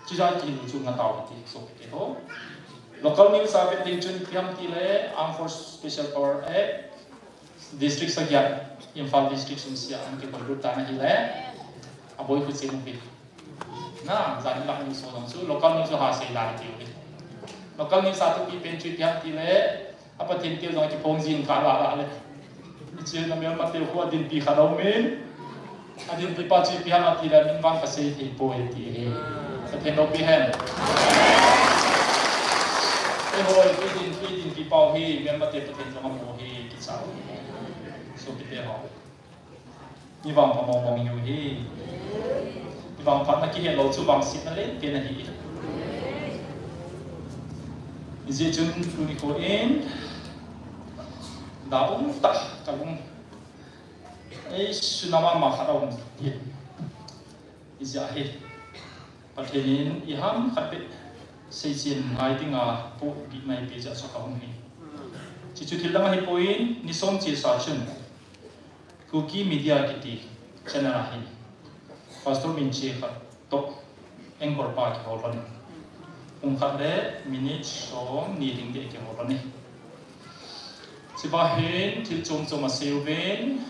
Chuja ki lu chu nga tau ti so ke ho. Local news a vet ding chun kiam ti le Armed Force Special Power Act District sagiat Imphal District sung sia an ke koi lut ta na hi le. A boi khu cheng pi. Na, jan la ni so jong chu local news ha sei la ti. Local news a tu pi pen chu kiam ti le. A Pathen tel jong kiphong jing kha la la le. Hiche na mel mate khu adinpi khat aum in. Adinpi pa chu ipi ham ati le min vang kasei thei poi ti hi. Pathen loupi hen. Eiho, tui din, tui dinpi pau hi, mel mate Pathen jong amu hi, kichao. Sopite ho. I vangpha mong mong u hi. I vangphatna kihe lou chu vangsetna len pen ahi. Hijeh chun tuni kho in da um tah ka lung ei suna mama khat aum hi. Hijeh hi. Pathen in i ham khat beh seichen ngai dinga pohpeh ngai pe jeh a chu ka hung hi. Chuchu thil dang ahi poi, ni som chesa chun Kuki Media kiti channel a hin Pastor Minchie khat toh anchor pa kihou lhon in. Pung khat le minute som ni ding beh kihou lhon in. Chupa hin thil chom chom asei uvin,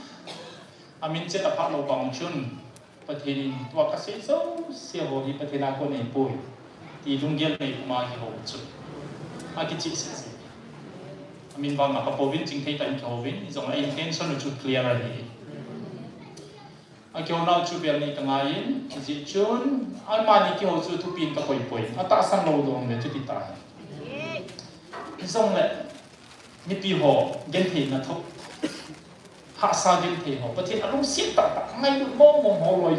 amin chet aphah lou bang chun, Pathen in tua kasei jouse ho hi Pathen a kon ahipoi ti lunggel nei puma kihou chu. Akicheh seh seh. Amin vang a kapouvin, chingthei tah in kihouvin, hijongle intention u chu clear ahi. Akihounau chu vel nei kangai in, hijeh chun, amani kihou chu thupin kakoi poi. Atahsan lou lom le chuti tahi. Hijongle, mipi ho, gentheina thoh. Hahsa genthei ho. Pathen alungset tah tah, ngailut mong mong ho loi.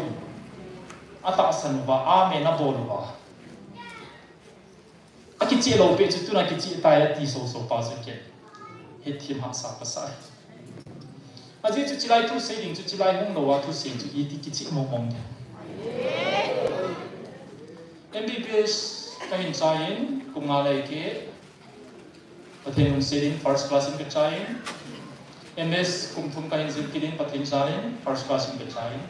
Atahsan uva, amen abol uva. Akicheh lou peh chu tuna kicheh tai ati so so pa chu ken. Hethem hahsa kasa e. Ajeh chu chilai thu sei ding chu chilai hung lou a thu sei chu iti kicheh mong mong de. M B B S kahin chai in, kum nga lei ke. Pathen lungset in first class in kachai in. M S kum thum kahin jil kit in Pathen jal in first class in kachai in.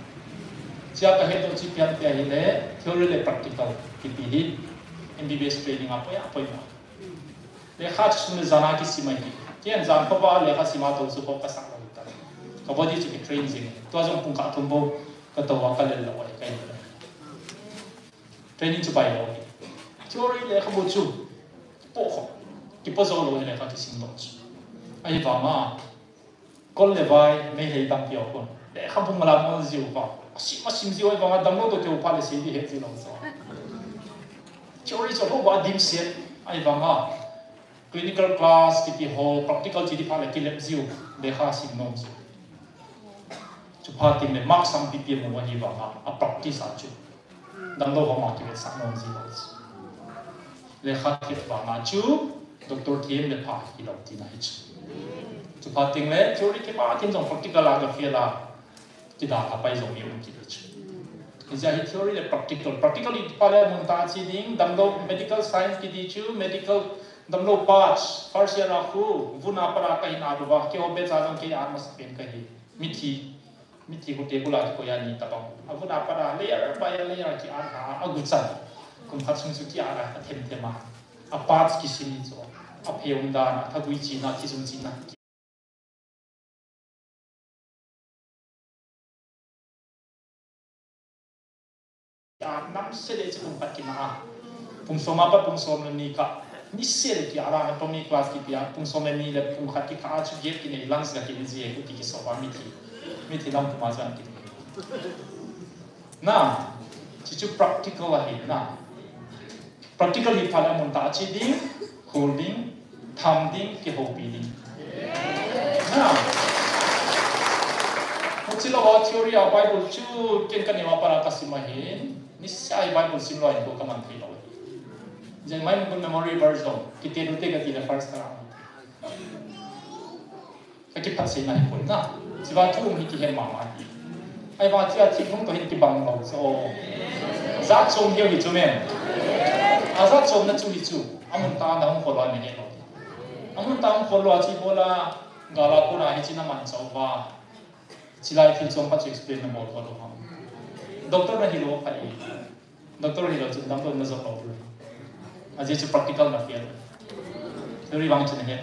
Chea kahet doh chu ipi ham tia ahile theory le practical kiti hi M B B S training a poi a poi ma. Lekha chu sum le jan a kisim ahi. Ken jan khovah a lekha sim a tou chu khop kasah lou ta. Ka body chu kitrain jing. Tua jong pung khat thum bou katou a kalel lou ahi kahi. Training chu bai lou. Theory lekhabu chu kipoh kho. Kipoh jou lou hi lekha kisim lou chu. Ahivanga kol le vai, Meitei tampi aum pon. Lekhabu ngalam ngol jiu va. Asim, asim jiu ahivanga damlou toh keu phat le sei di het jiu lou chu. Theory chu hoba dimset ahivanga clinical class kiti ho, practical kiti phat le kilep jiu, lekha sim nom jiu. Chuphat teng le mark sang pi pi mu ahivanga, a practice a chu. Damlou ho ma kivetsah nom ji lou. Lekha thep vanga chu, doctor them le pha hilou tina hi chu. Chuphat teng le theory kipa tin jong practical a ka fail a, kidalha pai jong mi um kit chu. Hijeh a hi theory le practical. Practical i pa le mun tah a che ding, damlou medical science kiti chu, medical damlou pa, first year a khu, vun a pat a kahin at uva, keiho batch a jong kei at masapen kahi. Mithi, mithi khu table a kikoi a ni tabang. Avun a pat a layer by layer ki-at a, aguchan. Kum khat sung chu ki-at a, athem them a. A parts kisin hi chu. A phe umdan, a thagui china, thijung china. A, namse le chu pung khat kina a. Pung som a pat pung som le ni kah. Niseh le ki a ra na tomi class kipia, pung som le ni le pung khat kikah a chu gap kinei lunch ga kine ji e, kuti kisova mithi. Mithi lam puma jan kine. Na, chu chu practical ahi na. Practical hi phat le amun tah a che ding, khol ding, tham ding, kihoupi ding. Na. Hiche lou a theory a Bible chu ken kaneo a pat a kasim ahin. Niseh a hi Bible sim lou in ko kaman thei lou. Jeng mai mun memory verse jong. Kiti du te kati le first time. Ka kiphat seina hi poi na. Chiva thu um hi kihen mama hi. Ahivang chia thil hung toh hin kibang lou so. Jat chom hiu hi chu mem. A jat chomna chu hi chu. Amun tah a hung khol lou a nahet lou. Amun tah a hung khol lou a chi bola gala kona hiche naman chauva. Chilai thil chom khat chu explain nabol kha lou ham. Doctor nahi lou pha e. Doctor hilou chun damlou na jot lou. Ajeh chu practical na fail. Theory vang chu nahet.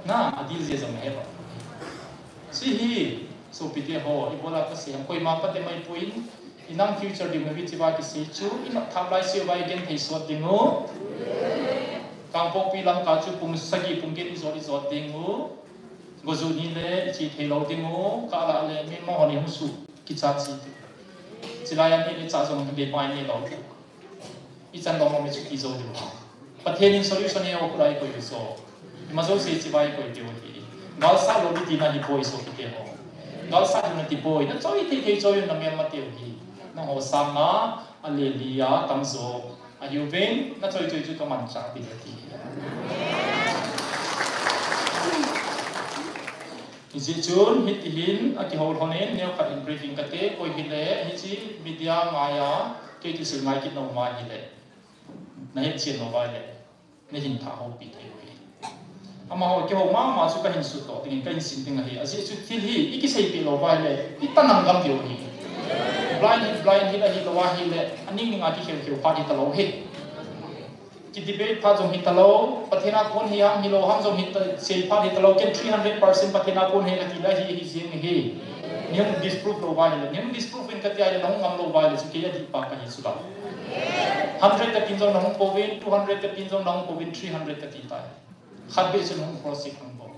Na, a deal jeh jong nahet. Hiche hi, sopite ho, ibola kasei ham, koima pate mai poi, inam future ding nahi chiva kisei chu, inam tham lai seuva igenthei sot ding u. Kangpokpi lam kah chu pung sagi pung get ijot ijot ding u. Goju ni le iche thei lou ding u, kah lah le mi mo ho ni hung su kicha chi. Chilai a ni le cha jong be pai ni lou. Ichan lou mo mi chu ti jou diu. Pathen in solution he o kulai koi diu so. Ima jouse chiva ikoi diu hi. Galsat lou ding tina hi poi sopite ho. Galsat diu nati poi. Nachoi thei thei choi na mel ma teu hi. Nangho sanga, aleluia, tamjo. Ahiuvin, nachoi choi chu kamanchah ding ati. Hijeh chun, hiti hin, akihou lhon in, neokhat in briefing kate, koi hile, hiche media ngai a, kei thusei ngai kit nom uva ahile. Nahet chen lou uva ahile. Nahin tha houpi thei u hi. Amaho kihou mama chu kahin sut toh dingin kahin sim ding ahi. Ajeh chu thil hi, ikisei peh lou uva ahile, itanang gam diu ahi. Blind hit, blind hit ahi lou ahile, aning ning a kikhel khel phat hita lou hi. Ki debate phat jong hita lou, Pathen a kon hi ham hilou ham jong hita, sei phat hita lou, ken three hundred percent Pathen a kon ahi kati le hi, hi jeng hi. Nahung disprove lou uva ahile, nahung disprove in kati ahile, nahung ngam lou uva ahile, chu kei adih pa kahi chu la. Hundred katin jong nahung pouvin, two hundred katin jong nahung pouvin, three hundred kati tai. Khatvei chu nahung cross check nahung bol.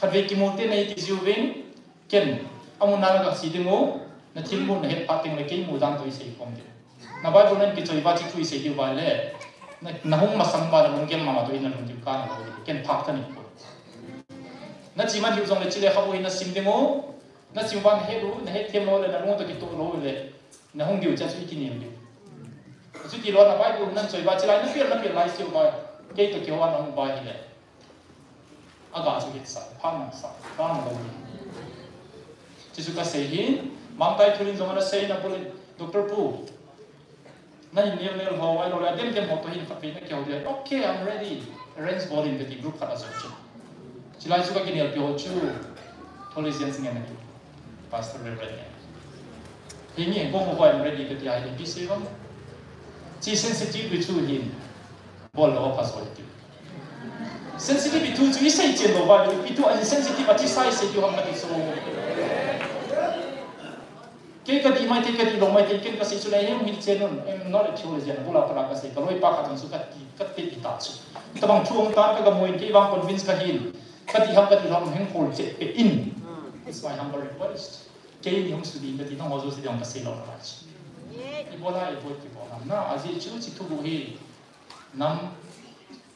Khatvei kimu te nahi ti jiuvin, ken, amun a na gah sei ding u, na thil mu nahet phat teng le kei mu dan toh isei khom diu. Na Bible nan kichoi uva chu thu isei diu uva le, na, nahung masang uva na lunggel mama toh in nalung diu kana lou diu, ken phat kahi poi. Nache man hiu jong le chule khabu hi nasim ding u, nasim uva nahet u, nahet them lou le nalung toh kitoh lou le, nahung diu cha chu ikinel diu. Chuti lou na Bible nan choi uva chilai napel napel lai seuva, kei toh kihou a nahung uva ahile. Aga chu hitsah, phat nasa, phat nalou hi. Chuchu kasei hi, Mangtai Thulin jong ana sei na bulin, Doctor Pu, nahin nel nel ho, ahilou le, adem dem ho toh hin khatvei nakihou diu. Okay, I'm ready. Arrange bol in kati group khat a jong chu. Chilai chu kakinelpi ho chu, Tholizian Singh ngen ahi. Pastor Reverend ngen. Hi ngen, koma ho I'm ready kati ahile, ipi sei vang. Chi sensitive chu hin, bol lou apha joi ti. Sensitive thu chu isei chen lou uva le, ipi thu ahi sensitive a chu isei sei diu ham kati chu. Kei kadih mai thei, kadih lou mai thei, ken kasei chu le, hung hil chen un, I'm not a theologian, bula para kasei, kaloipa khat in chu kati, kati ta chu. Tabang thu um tan kagamu in, kei vang convince kahin, kadih ham kadih lou ham hung hol chet peh in. It's my humble request. Kei ni hung sudih in kati, nangho jouse ding kasei lou nalai chu. Ibola, ibol kibol ham na, ajeh chu, hiche thuguh hi, nam,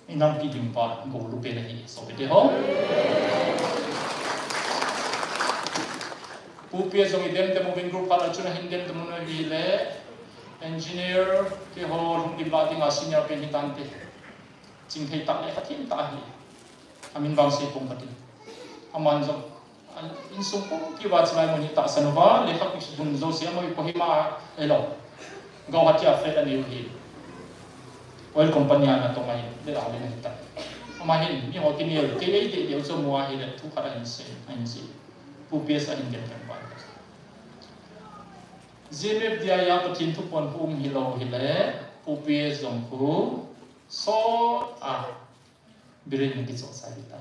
inampi ding pa, gou lu pen ahi, sopite ho. Pu P S jong idem dem uvin group khat a chun ahin dem dem u ahile, engineer te ho lhung dim lah dinga senior pen hitante. Chingthei tah le khat him tah ahi. Amin vang sei pong kati. Aman jong, a, insung pumpi uva chilai mun hi tahsan uva, lekha bun jouse amaho hi Kohima a, ahilou. Gauhati a flat anei u hi. Oil company a natong ahi, le a le nahi ta. Ama hin, miho kinel, kei eidei deu chu amu ahile, thu khat ahin sei, ahin sei. Pu P S ahin gen kan pai. G M F D I a Pathen thuphon khu um hilou hile, Pu P S jong khu, So, ah, Biren na kichoh sa di ta.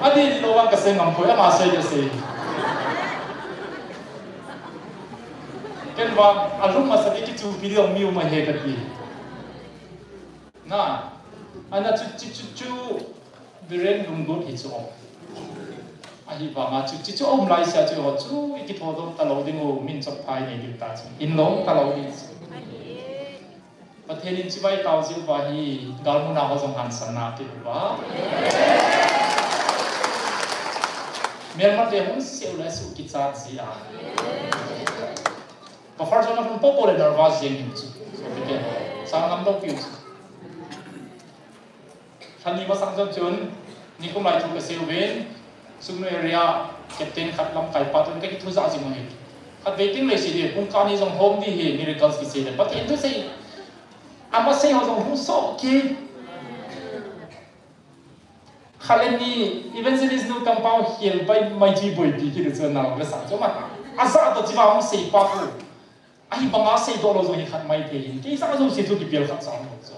Adi di lo ang kasi ngam ko, ama sa kasi. Ken vang, alung masa di kichu video miu ma he kati. Na, ana chu, chu, chu, chu, Biren lunglut hi chu. Ahivanga chu, chu, chu, um lai sia chu, ho chu, i kitho dom ta lo ding u, min chok phai nei ding ta chu. In lo ta lo ding chu. Pathen in chibai tau jiu va hi, galmuna ho jong hansan na ti va. Melmate hung seu le su kichat ji a. Buffer zone a hung popo le nervous jeng hin chu. So, kiti. Sang ngam dong piu chu. Thani masang zone chun, nikum lai thu kasei uvin, Sugnu area captain khat lamkai pa tun kakithu ja jing u hi. Khatvei ting le si di, pung kani jong home di hi, miracles kisei le. Pathen thu sei, ama sei ho jong hung so ki. Khat le ni evangelist nu kampau hiel pai mai chi boipi kiti chu nau le sa chu ma. Aja to chiva hung sei pa khu. Ahivanga seidoh lou jong hi khat mai thei hin. Kei sa jong sei chu kipel khat sa jong chu.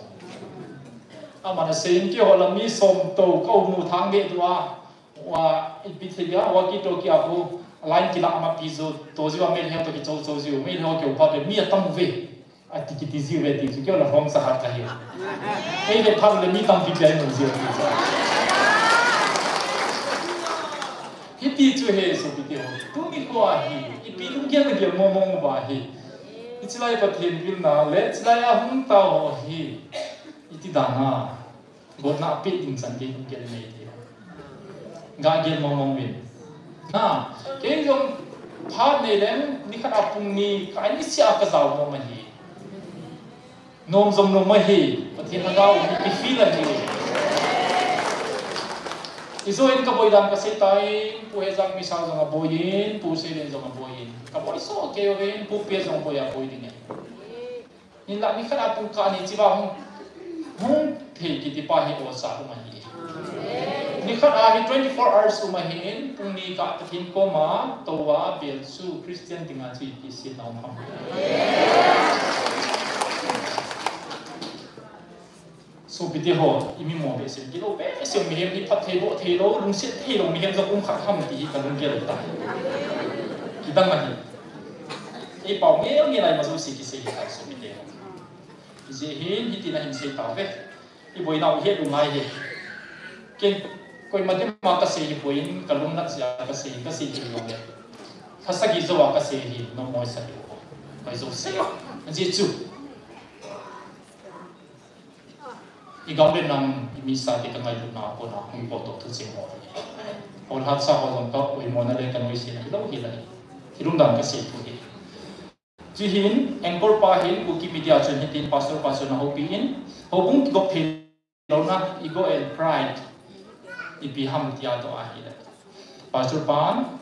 Ama na sei in keiho la mi som to ka um u thang be tua. Wa ipi thei dia, wa kito kia khu. Line kila ama pi jo. To jiu a mel he to kicho cho jiu. Mel he keu pa be mi atam ve. Ati kiti jiu ve ti chu keiho la hom sa hat ka hi. Ei le phang le mi tampi pia mu jiu ti chu. Hiti chu he sopite ho. Tuni kho a hi. Ipi lunggel na gel mong mong uva hi. Hiche lai Pathen vilna le, hiche lai a hung tao ho hi. Iti dan a. Gotna apeh ding chan kei hung gel nei ti. Ga gel mong mong uvin. Na, kei jong phat nei leng, nikhat a pung ni, ka ni sia ka jao mong ahi. Nom jong nom ahi, Pathen lhagao mi ki feel ahi. Ijo in ka boi dan ka sei tai, Pu Hejang Misao jong aboi in, Pu Seilen jong aboi in. Ka boi so kei uvin, Pu Pia jong boi aboi ding e. Hinla nikhat a pung kani chiva hung, hung thei kiti pa hi osa um ahi. Nikhat a hi twenty-four hours um ahin, pung ni kah Pathen koma, tou a bel chu Christian dinga chu ipi sei na um ham. Sopite ho, i mi mo behseh, kilou behseh, mihem hi phat thei, boh thei lou, lungset thei lou, mihem jong um khat ham ti hi ka lunggel tai. Kidang ahi. Ei pao ngei ngei lai ma jouse kisei hi tai sopite ho. Hijeh hin, hitin ahin sei tauve. I boinau i het u ngai hi. Ken, koima dima ka sei hi boin, ka lungnat jeh a ka sei, ka sei hi lou le. Ka sagi jou a ka sei hi, nom moi sa lou. Ka jouse. Ajeh chu. I gam le nam, i misa te ka ngailutna a kona, hung bol toh thucheng ho. Hol hatsa ho jong ka poimona le ka noisena hilou hile. Hilou dan ka sei thu hi. Chuhin, anchor pa hin, Kuki Media chun hitin pastor pa chun ahoupi in, houbung kigop thei louna, ego and pride, ipi ham tia doh ahile. Pastor pan,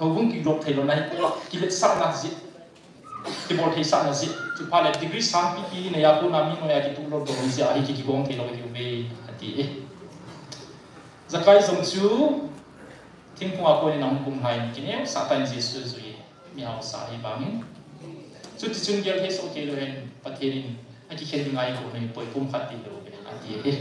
houbung kigop thei louna hi, kiletsahna jeh. Kibol thei sahna jeh. Chuphat le degree sang pipi nei a kona mi noiya kituh lou doh jeh ahi ki, kigong thei lou diu ve ati e. Zakai jong chu thingphung a konin ahung kum lhai in kineo sah tan Jesu jui e. Mi hausa ahi vangin. Chuti chun gel thei soh kei lou hen Pathen in akikhen ding ahi kho nei poi pum khat ti lou ve ati e.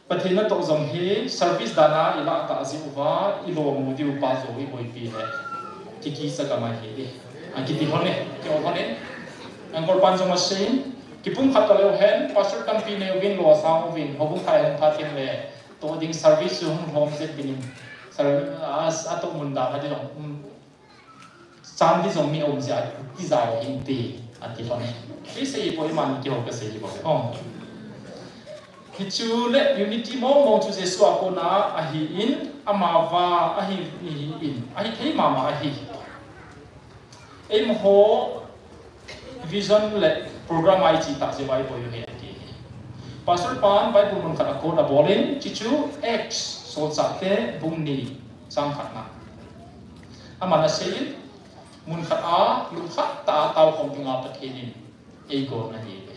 Pathen natoh jong hi service dan a i lah tah jeh uva i lom u diu pa jou i boipi le. Kiki sa ka mai hi. A kiti lhon e, kihou lhon e. Anchor pan jong asei in, kipumkhat talou hen, pastor tampi nei uvin lou asang uvin, houbung thai hung pha teng le, toh ding service chu hung lhom jep ding in. Ser-, a, atoh mun dan a ding jong, um, Chan di jong mi um jeh a, ti jao hin ti, ati lhon e. Ti sei po iman kihou ka sei po. Oh. Hichu le unity mong mong chu Jesu a kona ahi in, ama va ahi, ahi in, ahi thei mama ahi. Eiho vision le program a i chi tah jeh a i poi u ahi ati. Pastor pan Bible mun khat a quote abol in, chuchu Acts solchah te bung ni chang khat na. Aman asei in, mun khat a, lungkhat tah a taokhom dinga Pathen in eigon ahi ve.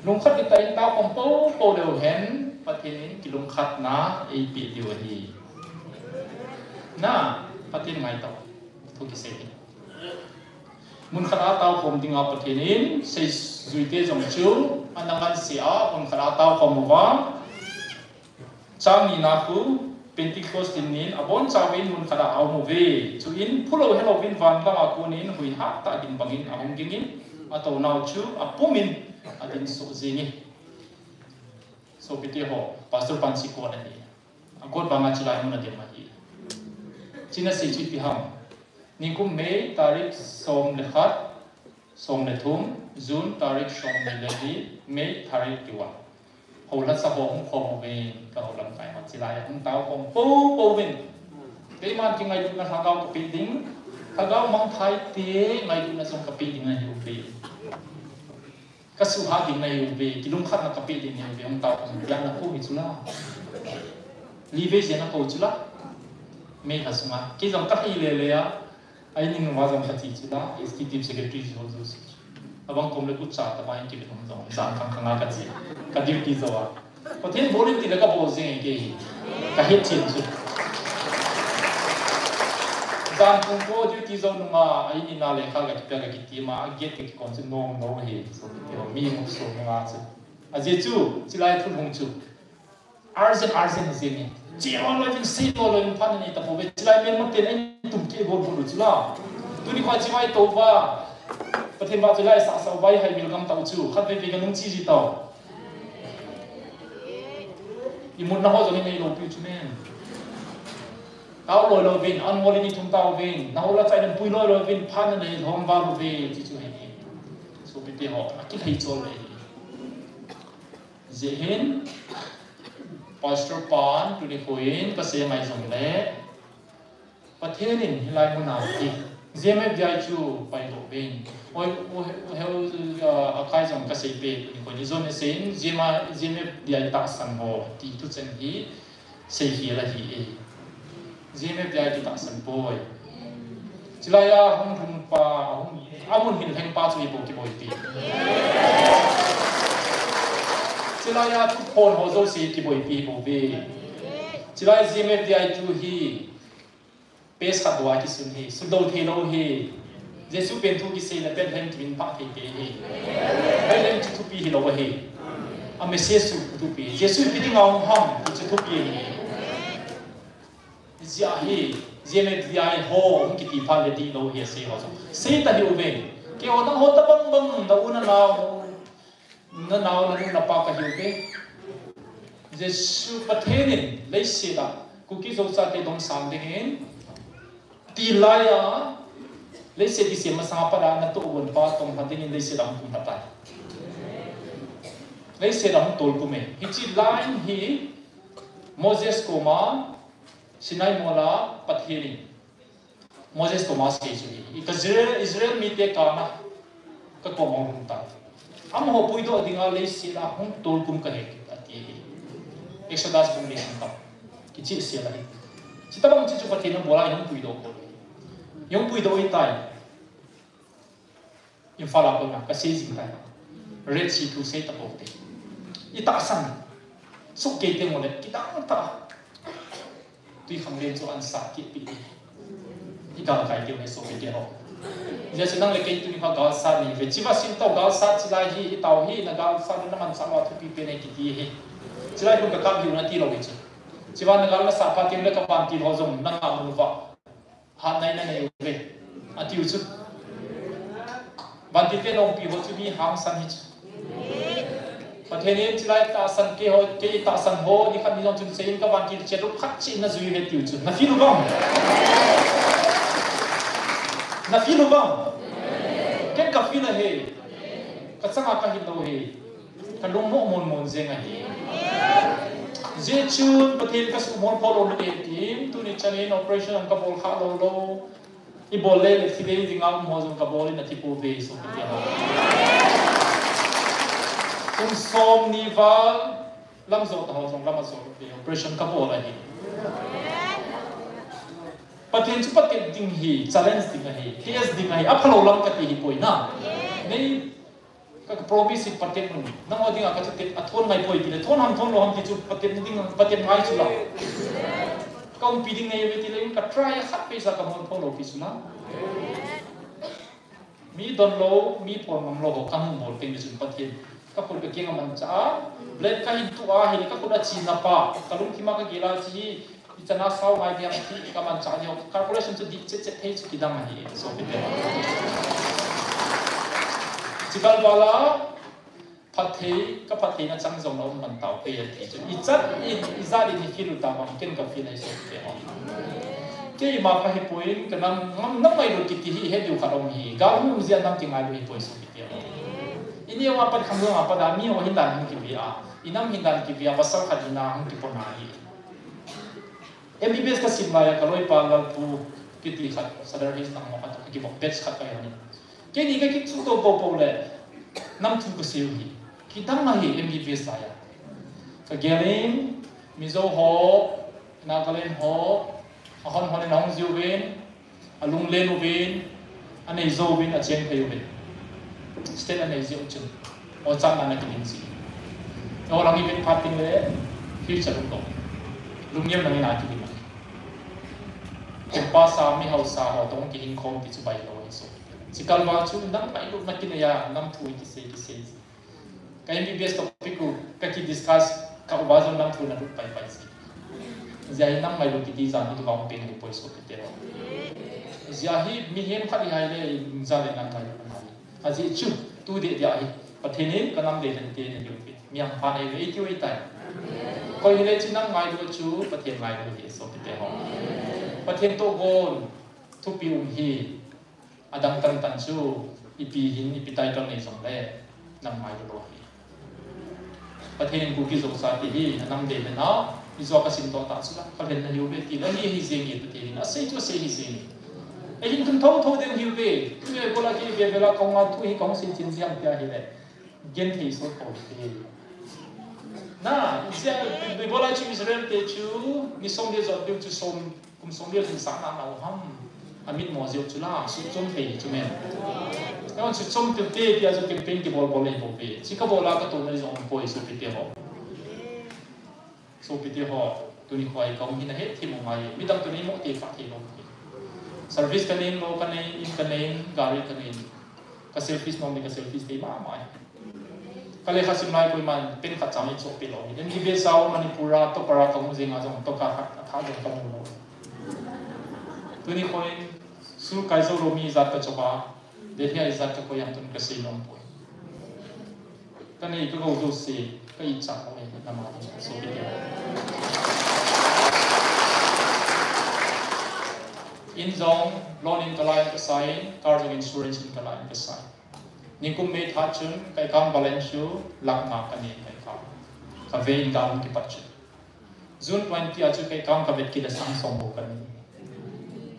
Lungkhat kitah in taokhom popo leu hen, Pathen in kilungkhatna eipeh diu ahi. Na, Pathen ngaito. Thu kisei hi. Mun khat a taokhom dinga Pathen in seijuite jong chu ana ngansea, mun khat a taokhom uva. Chang nina khu Pentecost nin abonchauvin mun khat a aum uve. Chuin phulou helouvin van lama konin huihat tah ding bangin ahung gingin, atounau chu apumin adinsoh jenge. Sopite ho, Pastor Panchi kot ahi. Akot vanga chilai mun a dem ahi. China sei chu ipi ham. Nikum May tarik som le khat, som le thum, June tarik som ni le li, May tarik kiwan. Houlhatsa ho hung khom uvin, ka houlamkai ho chilai hung taokhom popo uvin. Keiman kingailutna lhagao kapeh ding, lhagao mangthai te ngailutna jong kapeh ding ahiuve. Kasuhat ding nahiuve, kilungkhatna kapeh ding nahiuve, hung taokhom ding nakou hi chula. Livei jeng nakou chula. May lha sunga. Kei jong kahei lele a. Ahi ning uva jong kache chula. Executive Secretary ji ho jouse. Abang kom le kucha tabang in kibit hung jong. Jan khang khang a kache. Ka duty jou a. Pathen bol in tile kabol jeng e kei. Kahet chen chu. Jan pung ko duty jou nunga, ahi nina lekha kakipia kakiti ma, agate kakikon chu nom nom hi. So, mi mukso nunga chu. Ajeh chu, chilai thulhung chu. Urgent, urgent jeng e. Che loi loi vin, sei loi loi vin phat nanei tapouve. Chilai melmaten ahin tum keh bol bol u chula. Tuni kho chibai touva. Pathen vahchoi lai sahsah uva ihai welcome tau chu. Khatvei vei kanung che ji tau. Imutna ho jong inei loupiu chu men. Tao loi loi vin, an ngol in ithum tauvin. Nahou la chai nan pui loi loi vin, phat nanei lhom val uve, ti chu ahi. Sopite ho, akilhei chol le. Jeh hin, Pastor pan, tuni kho in, kasei ngai jongle. Pathen in hilai mun a ti. GMFDI chu paidoh uvin. Oi, u, u, heu, ah, akai jong kasei peh, tuni kho in. Ijat in asei in, GMA, GMFDI tahsan ho, ti thuchen hi, seikhel ahi e. GMFDI chu tahsan poi. Chilai a hung lhung pa, hung, amun hin lheng pa chu ibol kiboipi. Chilai a thuphon ho jouse kiboipi bouve. Chilai GMFDI chu hi, page khat bou a kisun hi, sudou thei lou hi. Jesu pen thu kisei le Bethlehem kimin pha thei te hi. Bethlehem chu thupi hilou ahi. A message chu thupi. Jesu ipi dinga hung ham, chu thupi ahi. Hijeh a hi, GMFDI ho, hung kiti phat le dihlou hi asei ho chu. Sei ta hiuve. Keiho nangho tabang bang, na u na nao, na nao, na nu, na pa kahiuve. Jesu Pathen in, leiset a, Kuki Zo chate dong sang dingin, tilai a, leiset kisem masang a pat a, natoh uvin pa tong lha dingin leiset a hung kum lha tai. Leiset a hung tolkum e. Hiche line hi, Moses koma, Sinai mol a Pathen in Moses koma asei chu hi, i ka Israel, Israel mite kana ka koma hung lhung tai. Amaho puidoh dinga leiset a hung tolkum kahi ati hi. Exodus bung li hung tam. Kichehsel ahi. Chuti bang chu chu Pathen in abol a hung puidoh ko. Hung puidoh ahitai. Imphal a kona kasei jing tai. Red Sea thu sei tapou te. I tahsan. Sukei teng ule kidang ta. Twikhanglen chu ansat kit pi. I galkai teu le sopite ho. Jesu nang le kei tuni kha galsat nei uve. Chiva sim tau galsat chilai hi, i tao hi, na galsat na manchah lou a thupi pen e kiti hi. Chilai kun kakap diu nati lou hi chu. Chiva na gal nasat phat teng le ka vantil ho jong nanga mun uva. Hat nai nanei uve. Atiu chu. Vantil te lompi ho chu mi hangsan hi chu. Pathen in chilai tahsan keiho, kei tahsan ho, nikhat ni jong chun seiyin ka vantil chet u khat cheh in najui uve tiu chu. Na feel u vang. Na feel u vang. Ken ka feel ahi. Ka changa ka hin lou hi. Ka lungmong mon mon jeng ahi. Jeh chun Pathen ka sumol pho lou nate tin, tuni chan in operation ang ka bol kha lou lou. I bol le le thi le ding a um ho jong ka bol in athi pouve sopite ho. Kum som ni val lam jo ta ho jong lam ajo lou ve operation ka bol ahi. Pathen chu patet ding hi, challenge ding ahi, test ding ahi, aphalou lam kati hi poi na. Nei Ka, ka promise hi patep un. Nangho dinga ka chu tep, athon ngai poi tile, thon ham thon lou ham ti chu patep ding, patep ngai chu la. Ka umpi ding nei ve tile, ka try khat pesa ka mon phong lou pi chu la. Mi don lou, mi phon ngam lou ho ka hung bol teng le chun Pathen ka khut ka keng a manchah a, blade ka hin tuh a hile ka khut a china pa, ka lungthim a ka gel a chi, ichan a sao ngai dia ka manchah a, corporation chu dih chet chet thei chu kidang ahi, sopite. Chikal val a, phatthei, ka phattheina chang jong la um man tau, kei a ti chu. Ichan in, ijat in i feel u tabang, ken ka feel ahi, sopite ho. Keima pha hipoi, ka nam, nam, nam ngailut kiti hi, he diu khat um hi. Gal um jeh a nam kingailu hipoi, sopite ho. I neo a pat, khanglang a pat a, mi ho hin dan hung kive a, i nam hin dan kive a, pasal khat in a hung kipona hi. M B B S ka sim lai a, ka loipa Lalpu kiti khat, Sadar Hills lang mo khat, ka kibok batch khat ka hi ni. Keini ka kichuh to popo le, nam thu ka sei u hi. Kidang ahi M B B S lai a. Ka gel in, Mizo ho, Nagaland ho, ahon hon in ahung jiuvin, alunglen uvin, anei jou uvin, acheng thei uvin. State anei jeh u chun. Ochan na na kidim ji. Eiho lang ivin phat teng le, future um lou. Lungneo na ngen a kidim a. Kum pa sa, mi hausa ho toh kihing khom ti chu bai lou ahi, so. Chikal val chu nam ngailutna kinei a, nam thu kisei, kisei. Ka M B B S topic u, ka ki discuss, ka uva jong nam thu na lut pai pai si. Jia hi nam ngailut kiti jan hi tu vang pen ni poi, sopite ho. Jia hi mihem khat hi ahile, jia le nam ngailut na hi. Ajeh chu, tu deh dia hi, Pathen in ka nam dei den te ne diu pi. Mi ang pha nei ve, i tiu i tai. Koi hile chu nam ngailut chu, Pathen ngailut hi, sopite ho. Pathen toh gon, thupi um hi. Adang tan tan chu, ipi hin, ipi title nei jong le, nam ngailut lou hi. Pathen in Kuki Zo chate hi, anam dei le na, ijou a ka sim to ta chu la, ka len na hiu ve ti la, hi hi jeng e Pathen in, asei chu asei hi jeng e. Ei hin tun tho tho ding hiu ve, tu ve ko la ki ve ve la kong a tu hi kong sin chin jiang tia hi le. Gen thei sot ko te. Na, sia, Bible a chu Israel te chu, ni som le jot ding chu som, kum som le jing sa na na ham. Amit mo jeu chu la, su chom thei chu men. Na chu chom te te tia chu campaign kibol bol le bo pe. Chi ka bol a ka to na jong poi, sopite ho. Sopite ho, tuni khoi ka um hi na het thim u ngai, midang tuni mo te pha thei lou. Service ka nei lou, ka nei, in ka nei, gari ka nei. Ka selfish nom ni, ka selfish thei mama. Ka lekha sim lai koiman pen khat chang in sopi lou. M B B S a Manipur a topper a ka um jing a jong topper khat a tha jong ka mu lou. Tuni khoi school kai jou lou mi jat ka chop a. Delhi a ijat ka koi ham tun ka sei nom poi. Ka nei ka gou jouse, ka ichat lou e, nama ding, sopite. In jong, loan in ka la in ka sign, car jong insurance in ka la in ka sign. Nikum May tha chun, ka account balance chu, lakh nga ka nei ka account. Ka ve in ka hung kipat chun. June twenty a chu ka account ka vet kit le sang som bou ka nei.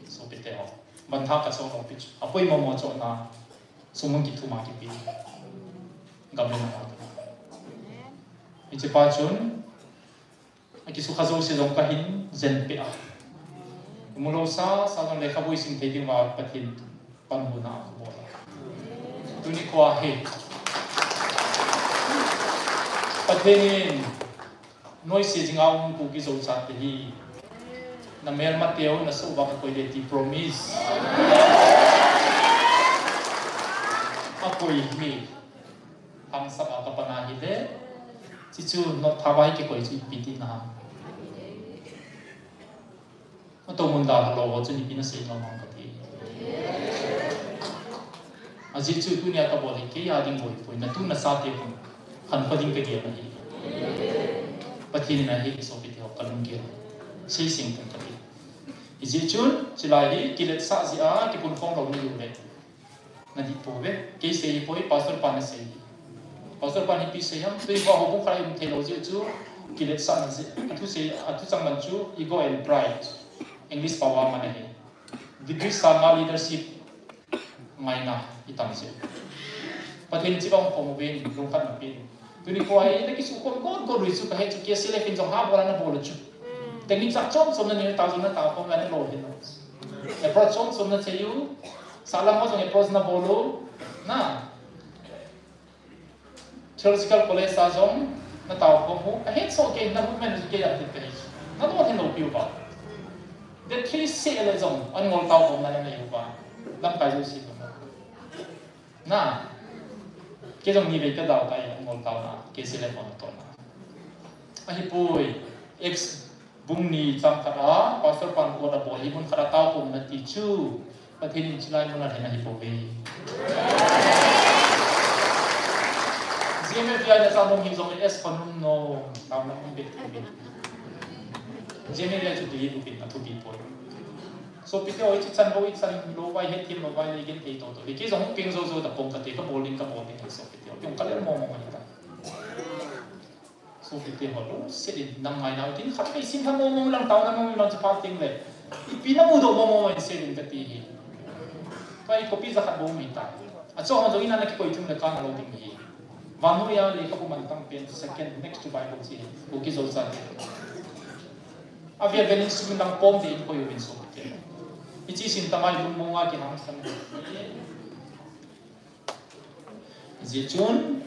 Sopite ho. Ban tha ka som bou pi chu. Apoi mo mo cho na. Sum hung kithum a kipe. Gam le nam a. Hiche pa chun, akisukha jouse jong ka hin jen peh a. Mu lou sa, sa jong lekhabu i sim thei ding uva Pathen panhuna a ka bol a. Tuni khoa hi. Pathen in, Noise jing a um Kuki Zo chate hi. Na melma teu na soh uva ka koi le ti promise. A koi hi. Hangsan a ka pan ahi le. Chi chu not tha vai kikoi chu ipi ti na. Ato mun dal halou ho chun ipi na sei nom ham kati. Ajeh chu tunia kabol hi kei a ding bou hipoi, natu nachate hon khankho ding kagel ahi. Pathen in ahi, sopite ho, kalunggel. Sei seng pon kati. Hijeh chun, chulai hi kiletsah jeh a kipunkhom lou nahiu le. Nadih pouve, kei sei hipoi, pastor pan asei hi. Pastor pan ipi sei ham, tuiva houbung khat a um theilou jeh chu, kiletsahna jeh, athu sei, athu chang man chu, ego and pride. English pao a man ahi. Degree sanga leadership ngaina itam jeh. Pathen in chibang khom uvin, lungkhat napeh in. Tuni khoa hi, nakisukhom got got u chu kahet chu, K C L F in jong ha bol a nabol u chu. Technique chom chom nanei u, tao jong natao khom u, nalo hin. Approach chom chom nachei u, sahlam ho jong approach nabol u, na. Theological College a jong na tao khom u, ka het soh kei, na movement chu kei a tit ka hi chu. Na don hin lou piu ba. Date three seh le jong, an ngol tao khom na na nei u ba. Lamkai jouse. Na. Kei jong ni vei ka dau kai, an ngol tao na, kei se le phone to na. Ahipoi, Acts bung ni chang khat a, Pastor pan ko da bol, hi mun khat a tao khom na ti chu. Pathen in chulai mun a lhen ahi pouve. G M F V I na sa nom hi jong S Panum no, tao na um bet tu bin. G M F V I chu ti hi tu bin a tu bi poi. Sopite ho, i chi chan ho, i chan lou vai, het thim lou vai, le gen thei to to. Le kei jong hung peng jo jo da pong ka te, ka bol ding, ka bol ding, sopite ho. Peng ka le mo mo ni ta. Sopite ho, lungset in nang ngai nau tin khat vei sin kha mo mo lang tao na mo mo lang chu phat ting le. Ipi na mudoh mo mo in se ding ka ti hi. Pai kopi ja khat bou mi ta. A cho ho jong in ana kikoi thum le ka na lou ding hi. Vannoi a lekhabu man tam pen second next to Bible chi hi. Ko ki jo cha. A via venin sumin lang pom de in koi uvin sopite. I chi sin tamai lung mo nga ki hang sang. Hijeh chun,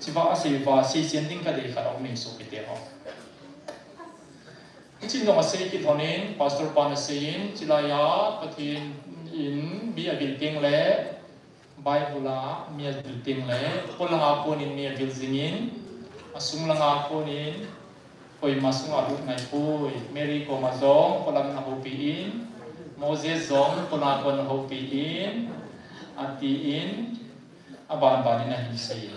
chiva a sei uva, sei sian ding ka dei khat a um in sopite ho. Hichin jong a sei kit lhonin, Pastor pan a sei in, chilai a, Pathen in mi a vil teng le, Bible a mi a vil teng le, polang a konin mi a vil jing in, a sung lang a konin, Koima sunga lut ngai poi. Mary koma jong, polang na houpi in, Moses jong, polang a kon houpi in, ati in, aban ban in ahin sei.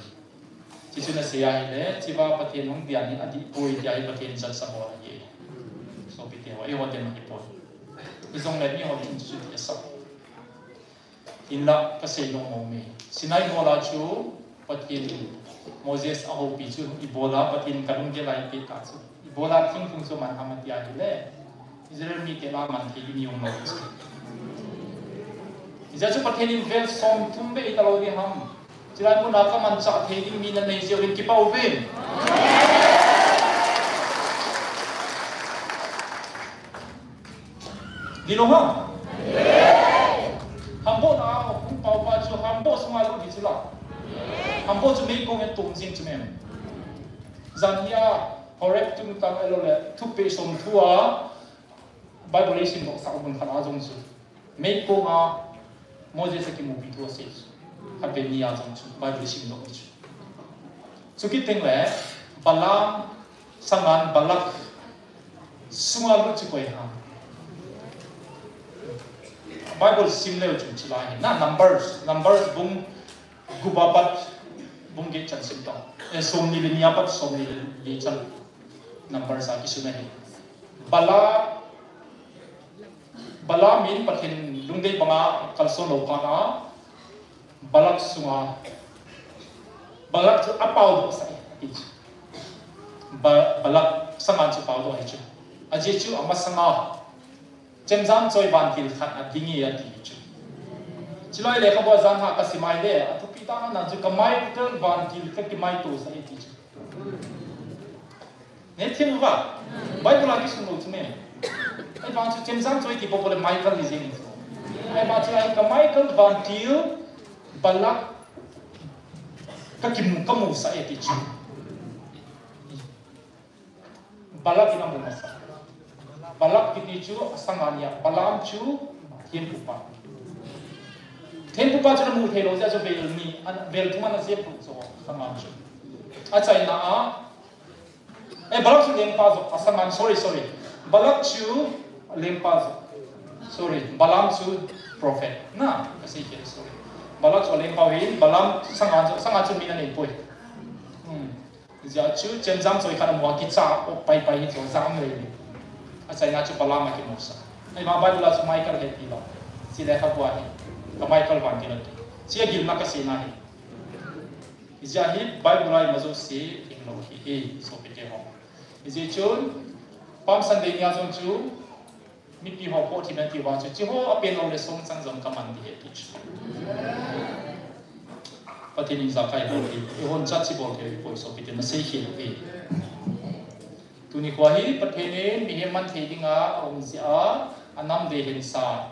Chuchu na sei ahile, chiva Pathen hung dian in adih poi, tia hi Pathen jat sa bol ahi. Sopite ho, eiho din ahi poi. Hijongle mi ho din chu ti asa. Hinla ka sei nom mo mi. Sinai mol a chu Pathen in Moses a houpi chu ibola Pathen ka lunggel a ipeh ta chu. Ibola thingphung chu man ham ati ahile. Israel mite la man thei ding i um lou chu. Hijeh chun Pathen in vel som thum beh hita lou ding ham. Chulai mun a ka manchah thei ding mi na nei jeh uvin kipa uvin. Di lou ham? Hamboh na a hung pao pa chu hamboh sunga lut di chu la. Hamboh chu meikong in tum jing chu mem. Jan hi a Horeb tung tang ahilou le thupeh som thu a Bible i sim doh sah mun khat a jong chu. Meikong a Moses a kimupi thu a sei chu. Khatvei ni a jong chu Bible i sim doh chu. Chu kit teng le Balaam sangan Balak sunga lut chu koi ham. Bible sim leu chun chulai hi. Na Numbers, Numbers bung gup a pat bung get chan sim ta. Eh, somni le ni a pat somni le li chan. Numbers a kisun ahi. Bala, Balaam in Pathen lungdei banga kalson lou phat a, Balak sunga, Balak chu apao doh sah e, ati chu. Ba-, Balak sangan chu pao doh ahi chu. Ajeh chu amasanga, chemjam choi vantil khat ading e ati chu. Chulai lekhabu a jan ha ka sim a ahile, athupi tah na chu ka Michael vantil ka kimaito sah e ati chu. Ne thim uva. Bible a kisun lou chu me. Ahivang chu chemjam choi ti popo le Michael ni jeng chu. Ahivang chu ka Michael vantil Balak ka kimu, ka mu sah e ati chu. Balak in amu masa. Balak kiti chu asanga ni a, Balaam chu thempupa. Thempupa chu namu thei lou jeh a chu vel ni, an, vel thum ana jep lou chu asanga chu. Achaina a, eh, Balak chu lengpa jo, asangan, sorry, sorry. Balak chu lengpa jo. Sorry, Balaam chu prophet. Na, kasei kei, sorry. Balak chu lengpa hin, Balaam sangan jo, sangan chu min anei poi. Hmm. Hijeh chun chemjam choi khat amu a kicha o pai pai hi chu jam le le. Achaina chu Balaam a kimu sah. Ahivang Bible a chu Michael ahi ti lou. Chule kha bua hi. Ka Michael vantil ati. Chia gilna ka seina hi. Hijeh hi Bible a ima jouse theng lou hi, hi, sopite ho. Hijeh chun Palm Sunday ni a jong chu Mipi ho po thim na ti vang chu, chi ho apen lou le song chang jong ka man di he ti chu. Pathen in jakai bol di, i hon cha chi bol thei poi sopite na sei khel u hi. Tuni khoa hi Pathen in mihem man thei dinga aum jeh a, anam dei hen sa.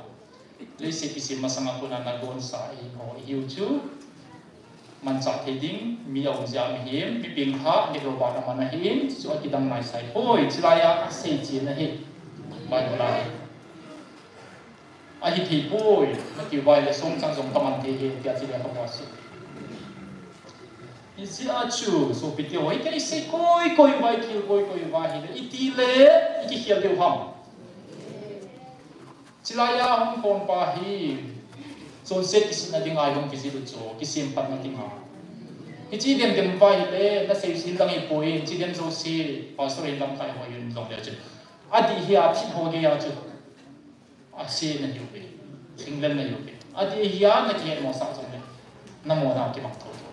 Leiset kisim masanga kona nagon sa hi ho i hiu chu. manchah thei ding, mi aum jeh a mihem, mi pengthah, neh lou bana man ahin, chu akidang naisai poi, chulai a asei chen ahi. Bible a hi. Ahi thei poi, nati uva ahile songchang jong kaman thei ahi, tia chu lekhabua asei. Hijeh a chu, sopite ho, hitia isei koi koi uva, ikhel koi koi uva ahile, itile, ikikhel diu ham. Chulai a hung khom pa hi, chonset kisihna dinga ihung kijil u chu, kisemphatna dinga. Hiche demdem uva ahile, nasei u chu hildang hipoi, hiche dem jouse, pastor in lamkai hoi in jong le chu. Adih hi athip ho geiya chu. Ase nahiuve, England nahiuve. Adih hi a nakihet mosah jongle, namona kimang thotho.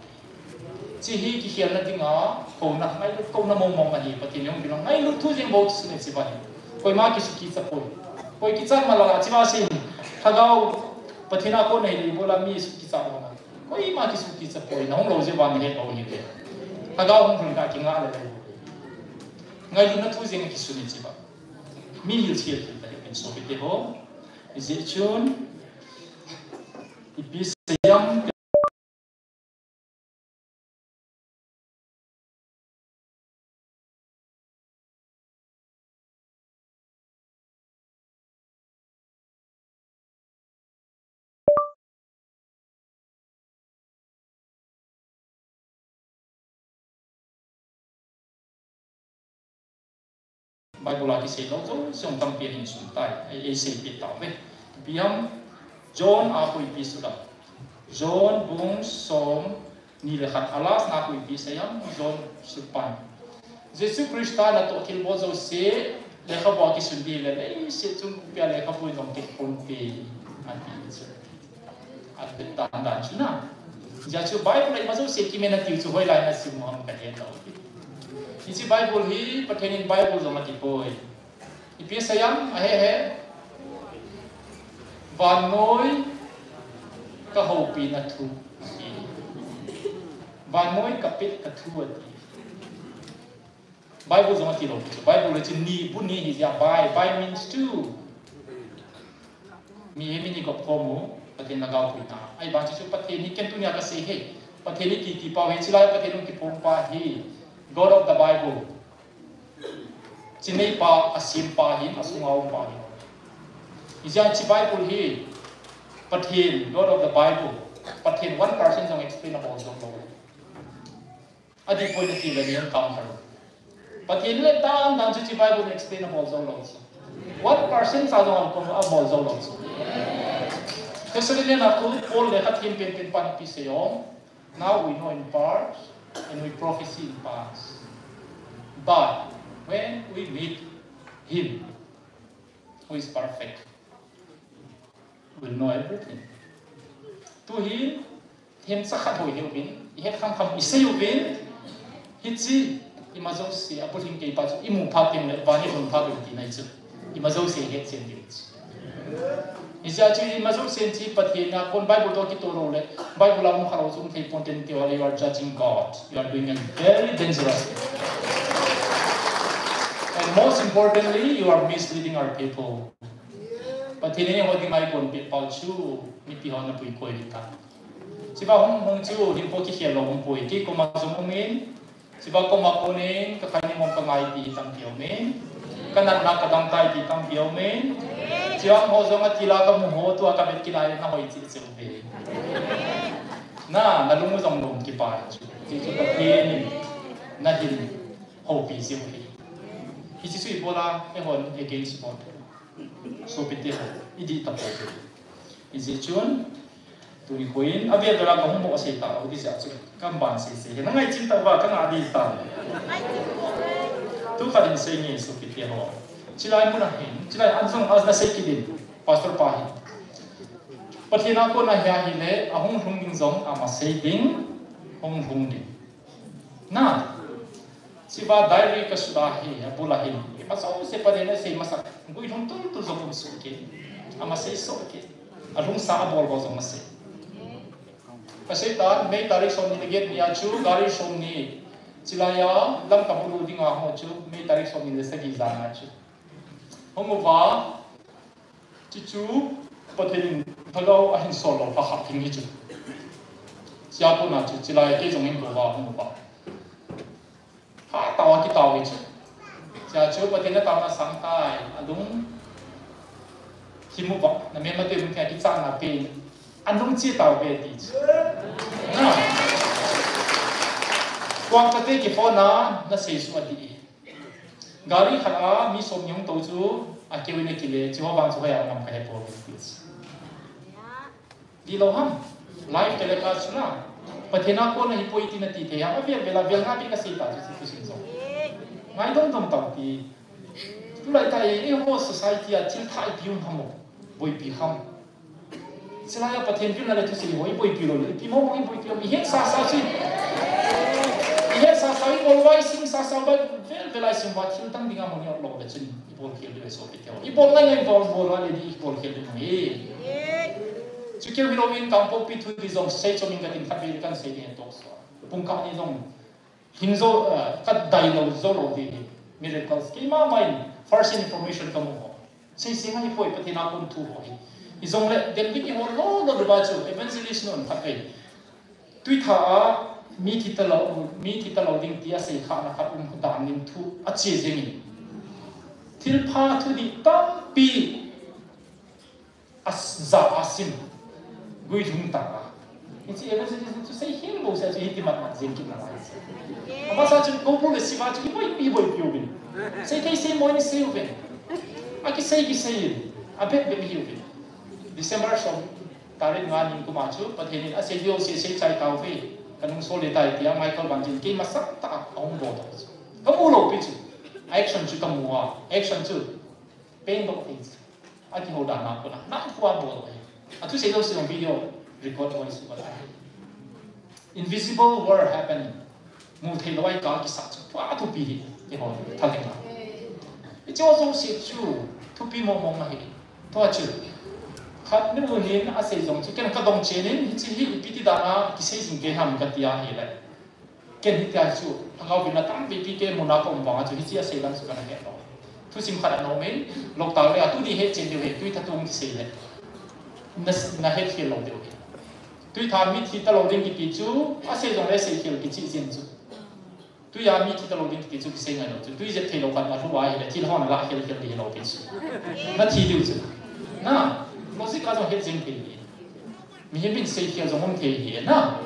Hiche hi kikhelna dinga, kouna, ngailut kouna mongmong ahi, Pathen in hung bilou, ngailut thu jeng bou kisun e hicheva hi. Koima kisuhkicha poi. Koi kichat malala hicheva sei. Lhagao, Pathen a kona hile ibola mi suhkicha lou ham. Koima kisuhkicha poi, nahung lou jeh uva nahet lou ahiuve. Lhagao hung lhun kah kingah le lou. Ngailutna thu jeng kisun e hicheva. Mi hilchil thil tahi pen sopite ho. Hijeh chun, ipi seiyam, Bible a kisei lou jouse tampi ahin sum tai, ei, eiseipeh tauve. Ipi ham, John a khu ipi sut am. John bung som ni le khat, a last na khu ipi seiyam, John sut pan. Jesu Christa natoh thilbol jouse, lekhabua kisun ding le, leiset chung pia lekhabua jong kikhom pe, ati chu. Avet dan dan chu na. Hijeh chun Bible a ima jouse kimen atiu chu hoilai a nasim u ham kahet lou. Hiche Bible hi Pathen in Bible jong ati poi. Ipi seiyam, ahe he. Vannoi kahoupina thu ati. Vannoi kapet ka thu ati. Bible jong ati lou. Bible le chu ni, bu ni hijeh a bi, bi means two. Mihem in igop khom u, Pathen lhagao puina. Ahivang chu Pathen hi ken tunia kasei ahi. Pathen hi titi pa ahi, chulai Pathen hung kiphong pa ahi. God of the Bible. Chinei pa, asem pa ahin, asunga um pa ahin. Hijeh a hiche Bible hi Pathen, God of the Bible. Pathen one percent jong explain abol jou lou. Adih poi nati le nihon kam thar. Pathen le dan dan chu hiche Bible explain abol jou lou chu. One percent cha jong abol jou lou chu. Thessalonian a khu Paul lekha them penpen pan ipi asei em. Now we know in part, and we prophesy in parts. But when we meet him who is perfect, we'll know everything. Tu hi, themcha khat bou ihiuvin, ihet kham kham isei uvin, hiche, ima jouse, abulhing keipa chu, imu phat teng le, van ibon phat uvin tina ahi chu. Ima jouse ihet chen diu chu. Hijeh chun ima jouse hiche Pathen a kon Bible toh kitoh lou le, Bible a um khalou chu um thei ponte nati uva le, you are judging God. You are doing a very dangerous thing. And most importantly, you are misleading our people. Pathen in eiho dinga eikonpeh pau chu, mipi ho napui koi hita. Hicheva hung hung chu, hinkho kikhel lou hung poi, kei koma jong um in, hicheva koma konin, kakhai nimong kangai ti tampi um in, kanatna kadang tai ti tampi um in, hicheva ho jong atil a kamu ho, tua kavet kit a nahoi cheh cheh uve. Na, nalung u jong nom kipa chu, hiche chu Pathen in nahin houpi jeh u ahi. Hiche chu ibola, eihon against God. Sopite ho, idih tapou. Hijeh chun, tuni khoin, avel vel a kahung mo asei talou, hijeh chun, kaban sei sei hi. Nangai chin tauva, kanga dih ta. Tu khat in sei nge sopite ho. Chulai mun a hin, chulai an jong ana sei kit in, pastor pa hin. Pathen a kona hi ahile, ahung lhung ding jong, ama sei ding, hung lhung ding. Na, hicheva diary kasut a hi, abul a hin, ima jouse Pathen in asei masat, guilhung tul tul jong um soh kei. Ama sei soh kei. Alungsa abol bol jong asei. Kasei tan, May tarik somni le get ni a chu, gari somni. Chulai a, Lamka bulu dinga ho chu, May tarik somni le sagi jan a chu. Hung uva, Chuchu, Pathen in lhagao ahin sol lou, lhakhat thing hi chu. Chia kona chu chilai kei jong in ko va hung ba. Ha tao a kitao hi chu. Chia chu Pathen a taona sang tai. Alung himu ba. Na me ma te mun kia kichan na pe. Alung chi tao pe ti chu. Na. Kuang ka te ki phone na, na sei su a ti. Gari khat a mi som ni hung to chu a keu in a kile, chu vang chu ka ya ngam ka he po ti. Di lo ham. Life telecast chu na. Pathen a kona hi poi ti na ti thei ham. A vel vel a vel nga pi ka sei ta chu si tu sin zo. Ngai dom dom tau ti. Tu lai ta e, e ho society a thil thai pi um ham o. Boipi ham. Chilai a Pathen pilna le thusei ho i boipi lou le, ipi mo mo i boipi lou, i het sa sa chu. I het sa sa, i bol vai sim sa sa vai, vel vel a i sim vai, thil dang dinga mo ni ot lou le chun, i bol khel diu e sopi te ho. I bol ngai ngai bol bol le di i bol khel diu e. Chu keu hilou in Kangpokpi thu di jong sei chom in ka tin khat ve kan sei di en tok so. Pung kah ni jong Hin zo, eh, ka dai lou, zo lou di hi. Miracles. Keima ma in first hand information ka mu ho. Sei sei ngai poi Pathen a kon thu ho hi. Hijongle, dem ding i ho lo lo ba chu, evangelist nun khat ve. Tuitha a, mi thi ta lou, mi thi ta lou ding ti a sei kha na khat um dan in thu a che jeng in. Thil pha thu di tampi A s-, za a sim. Gui lhung ta a. Hiche evangelism chu sei hel bou seh chu hiti mat mat jeng kit na lai. Amasa chun ko bu le siva chu i boipi boipi uvin. Sei thei sei mo in sei uvin. A kisei kisei in. A bep bep hi uvin. December som tarik nga ni kuma chu Pathen in a sei diu sei sei chai tau ve. Ka nung sol le tai tia Michael Van Jin keima sah tah a hung bol tau chu. Ka mu lou pi chu. Action chu ka mu a. Action chu. Pen doh thei chu. A kihou dan a kona. Nam khua bol ahi. A thusei jouse jong video record bol su bol ahi. Invisible war happening. Mu thei lou a i kal kisa chu. Tua thupi hi. Kihou thalheng a. Hiche jouse chu. Thupi mong mong ahi. Tua chu. Khat nu hin a sei jong chu. Ken ka dong chen in. Hiche hi ipi ti dan a kisei jing kei ham ka ti ahi le. Ken hitia chu, lhagao vin a tampi pi kei muna ka um vang a chu, hiche a sei lang chu kana het lou. Thusim khat ana um in, Loktak le a tuni het chen diu hi, Tuitha tung kisei le. Na, na het khel lou diu hi. Tuitha mi thi ta lou ding kiti chu, a sei jong le sei khel kichi jin chu. Tui a mi thi ta lou ding kiti chu kisei ngai lou chu. Tui jet thei lou khat na lhu a hi le, thil hon la khel khel di lou pi chu. Na thi diu chu. Na, logic a jong het jing thei hi. Mihem in sei khel jong um thei hi na.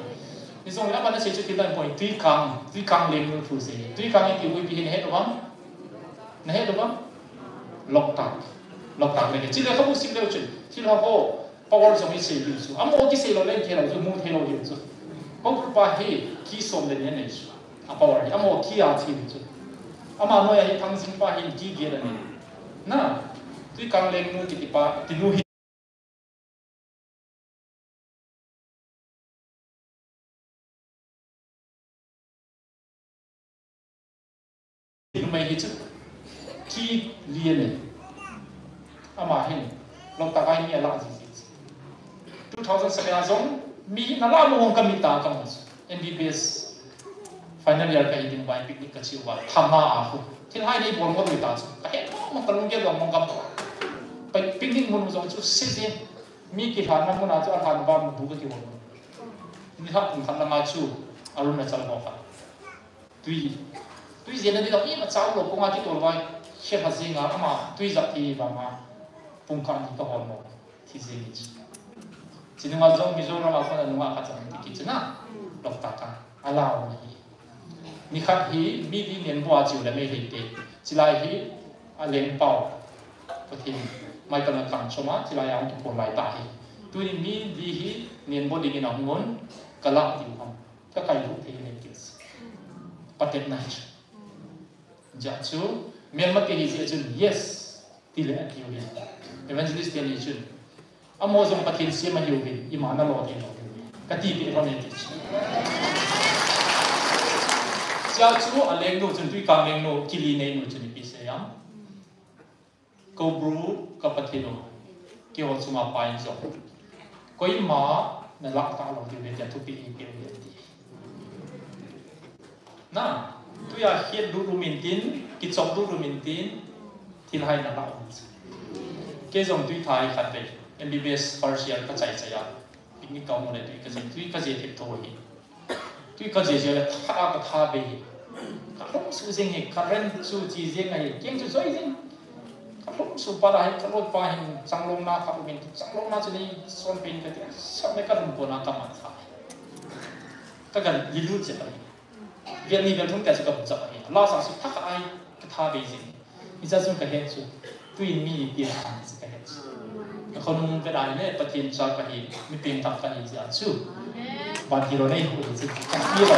Ni jong le aban a sei chu thil dan poi, Tuikang, Tuikang lengnu thu sei. Tuikang i ti ui pi hin het lo bang. Na het lo bang. Loktak. Loktak le. Chule khabu sim leu chun. Thil ha ho. Power jong i sei diu chu. Amaho kisei lou le thei lou chu, mu thei lou diu chu. Ko pa hi ki som le ne nei chu. A power hi. Amaho ki a chi diu chu. Ama noi a hi Thangjing pa hi ki ge le nei. Na. Tuikang lengnu kiti pa, ti nu hi. Numei hi chu. Ki lian e. Ama hin. Loktak a mi a la ji ji. Two thousand seven a jong mi na la mo hong ka mi ta ka mo. M B B S final year ka hi ding vai picnic ka chi uva. Thama a khu. Thil hai nei bol mo ta chu. Ka he mo ka lung ke lo mo ka. Picnic mun jong chu se je. Mi kilhan na mun a chu a lhan ba mu bu ka ti ho. Ni ha kum khat langa chu Arunachal ho kha. Tui. Tui jen na di lo, ima chau lo, konga kitol vai. Khe pha jing a, ama, tui jat thi vang a. Pung khat ni ka hol mo. Thi jing ni chi. Chi nunga jong Mizoram a kona nunga khat chang ti ki chi na. Loktak a. A lao na hi. Ni khat hi, mi di nen bua chiu le mei hei te. Chilai hi, a leng pau. Pathen, Michael na kan choma, chilai a hung kipon lai ta hi. Tuni mi di hi, nen bo ding in a hung on, ka la di hung. Ka kai lhung thei nei kit. Patep na hi. Ja chu, melma te hi jeh chun, yes, ti le a ti u hi. Evangelist te ni chun. Amaho jong Pathen siam ahiuvin, ima na lo thei lou. Ka ti peh lhon e ti chu. Chia chu a lengnu chun, Tuikang lengnu, kili neinu chun ipi sei am. Ko bru ka Pathen u, keiho chunga pai in jong. Koima na lah ta lou diu ve tia thupeh eipeh u ve ti. Na, tuia het lut um intin, kichop lut um intin, thil hai na lah um. Kei jong Tuitha hi khat vei, M B B S first year ka chai chai a. Ni ka mu le tui ka je, tui ka je thei tho hi. Tui ka je je le tha ka tha be hi. Ka lhung su jing hi, ka ren su chi jing hi, keng chu joi jing. Ka lhung su pa la hi, ka lo pa hin, chang long na ka u min, chang long na chu ni, son pen ka ti, sa me ka lhung ko na ka ma sa. Ka gan li lu je ka hi. Vel ni vel thum te chu ka hung chap ahi. La sa su thak ai ka tha bei jing. Hicha chun ka het chu. Tuin mi pi a khan chu ka het chu. Ka khonung vet ai le Pathen cha ka hi, mi peng tak ka hi cha chu. Ban ti lo nei hu chu. Ka pi lo.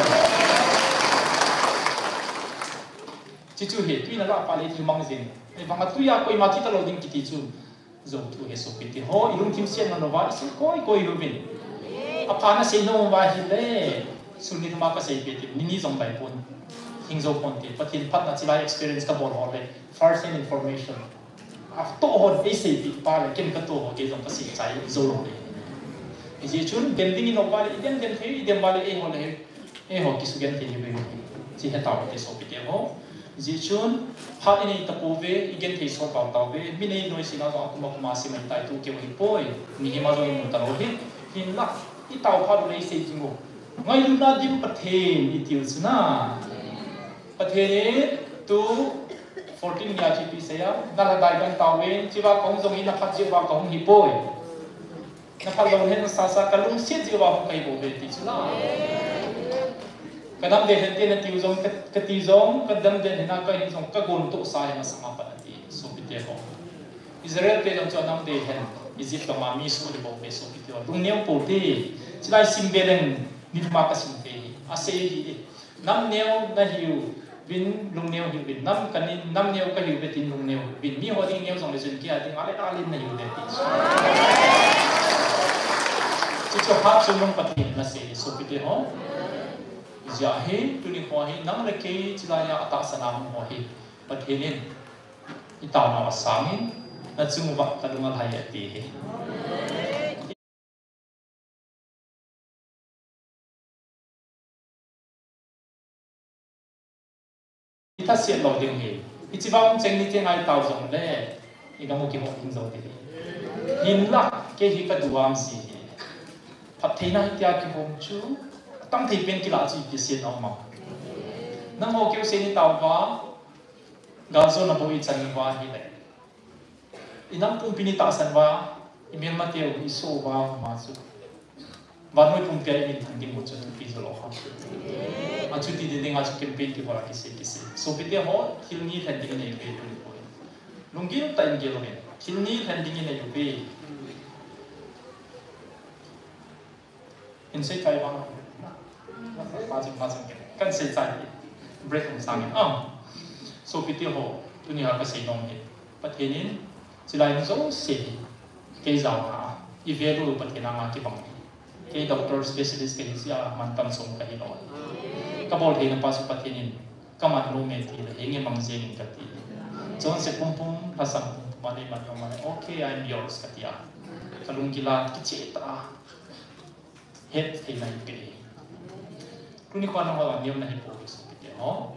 Chi chu he tuin la pa le thil mang jing. Ei vang a tuia koima thi ta lo ding kiti chu. Jou thu he sopite ho, i lungthim siat na lova, i sei koi koi uvin. Apha na sei nom uva hile, sun ni thuma ka sei pe ti, ni ni jong bai pon, hing jou pon ti, Pathen phatna chilai experience ka bol ho le, first hand information. A to ho, ei sei pi pa le, ken ka to ho, kei jong ka sei chai, jou lo le. Hijeh chun, dem ding i nom uva le, i dem dem thei, i dem uva le, ei ho le, Eiho, kisugenthei ni ve. Chi he tau te sopite ho. Hijeh chun, phat i nei tapouve, i genthei sot tau tauve. Mi nei noise na jong akuma kuma si mai tai tu keu hi poi. Mihem a jong i mu ta lou hi. Hinla, i tao phat u le i sei jing u. Ngailutna dim Pathen i tiu chu na. Pathen in tu fourteen nia chi pi sei a. Na la dai dang tauve, chi va kong jong i na phat jeh uva ka hung hi poi. Na phat lou hen sa sa ka lungset jeh uva hung kai bou ve ti chu la. Ka dam den hen te na tiu jong, ka, ka ti jong, ka dam den hen a ka hin jong, ka gon toh sa hen a sanga pat na ti, sopite ho. Israel te jong chu a dam den hen, Egypt gam a mi so di bou ve sopite ho. Lungneo pou te, chilai sim ve leng, ni thum a ka sim te hi, a sei hi. Nam neo na hiu vin, lung neo hiu vin, nam ka ni, nam neo ka hiu ve tin lung neo hiu vin. Mi ho ding neo jong le chun kei a ding a le a len na hiu ve ti. Chu chu hat chu lung Pathen na sei, sopite ho. Hijeh hin, tuni ho hi, nang le kei chilai a tahsan a hung ho hi. Pathen in, i taona a sangin, na chung uva ka lung a lhai a ti hi. I thasiat lou ding hi. Hiche vang cheng ni cheng a i tao jong le, i gam u kihong ding jong ding hi. Hinla, kei hi ka duham si hi. Phattheina hitia kihong chu, tam thei pen kilah chu i kisiat na um a. Nangho keu sei ni tao va, gal jona bou i chan uva hi le. I nam pumpi ni tahsan uva, i melmateu i so uva, ma chu. Vannoi pumpi a i min thang ding u chu thupi jo lou ham. A chuti ding ding a chu campaign kibol a kisei kisei. Sopite ho, thil ni lhen ding i nei uve tuni poi. Lunggil tah in gel uvin. Thil ni lhen ding i nei uve. Hin sei chai vang. Pa ching, pa ching ke. Kan sei chai. Break hung sang in. Ah. Sopite ho, tuni a ka sei nom hi. Pathen in, chilai hung jouse hi. Kei jao na. I value Pathen a nga kibang hi. Kei doctor specialist ka hi jeh a mantam som ka hi lou. Ka bol theina pa chu Pathen in. Ka man nom e ti le, henge mang jeng in ka ti. Chonset pumpum, lhasam pumpum a nei man nom a le, okay, I'm yours ka ti a. Ka lunggil a, kicheh tah a. Het thei na hi pe. Tuni kho nangho a neo na hi pou ve sopite ho.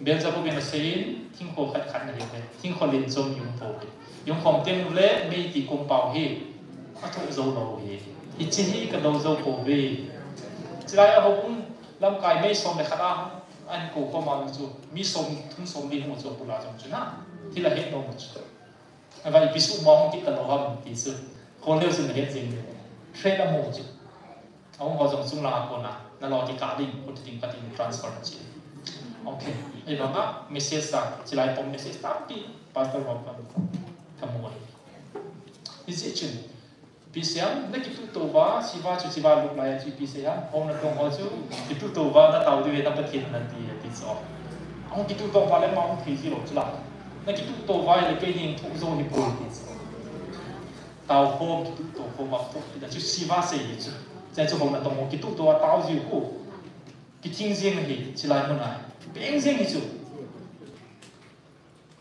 Beelzebub in asei in, thingkho khat khat na hi ve. Thingkho len chom hi um pou ve. Jong khom teng u le, mei ti kom pau hi. A thoh jou lou hi. Hiche hi ka dou jou pou ve. Chilai a houbung lamkai mei som le khat a, an ko kom a chu. Mi som, thum som li hung chu pula jong chu na. Thil a het nom chu. Ava ipi suma hung kit talou ham ti chu. Kho leu chun ahet jeng le. Threat amu chu. Ahung ho jong chunglang a kona. Nalo kikah ding, khuti ding, kati ding transfer na chi. Okay. Ahivanga message sa, chilai pum message tampi. Pastor ho pum. Kamu ahi. Hijeh chun. Ipi sei ham, na kituh tou uva, hiche va chu hiche va luk lai a chu ipi sei ham, houna tong ho chu, kituh tou uva, na tao diu ve na Pathen na ti, ti chu. Ahung kituh tou uva le ma hung thei ji lou chu la. Na kituh tou uva le kei ding thoh jou hi poi ti chu. Tao khom, kituh tou khom a thoh ti da chu hiche va sei hi chu. Hiche chu houna tong ho kituh tou a tao jiu khu. Kithing jeng hi, chilai mun a. Beng jeng hi chu.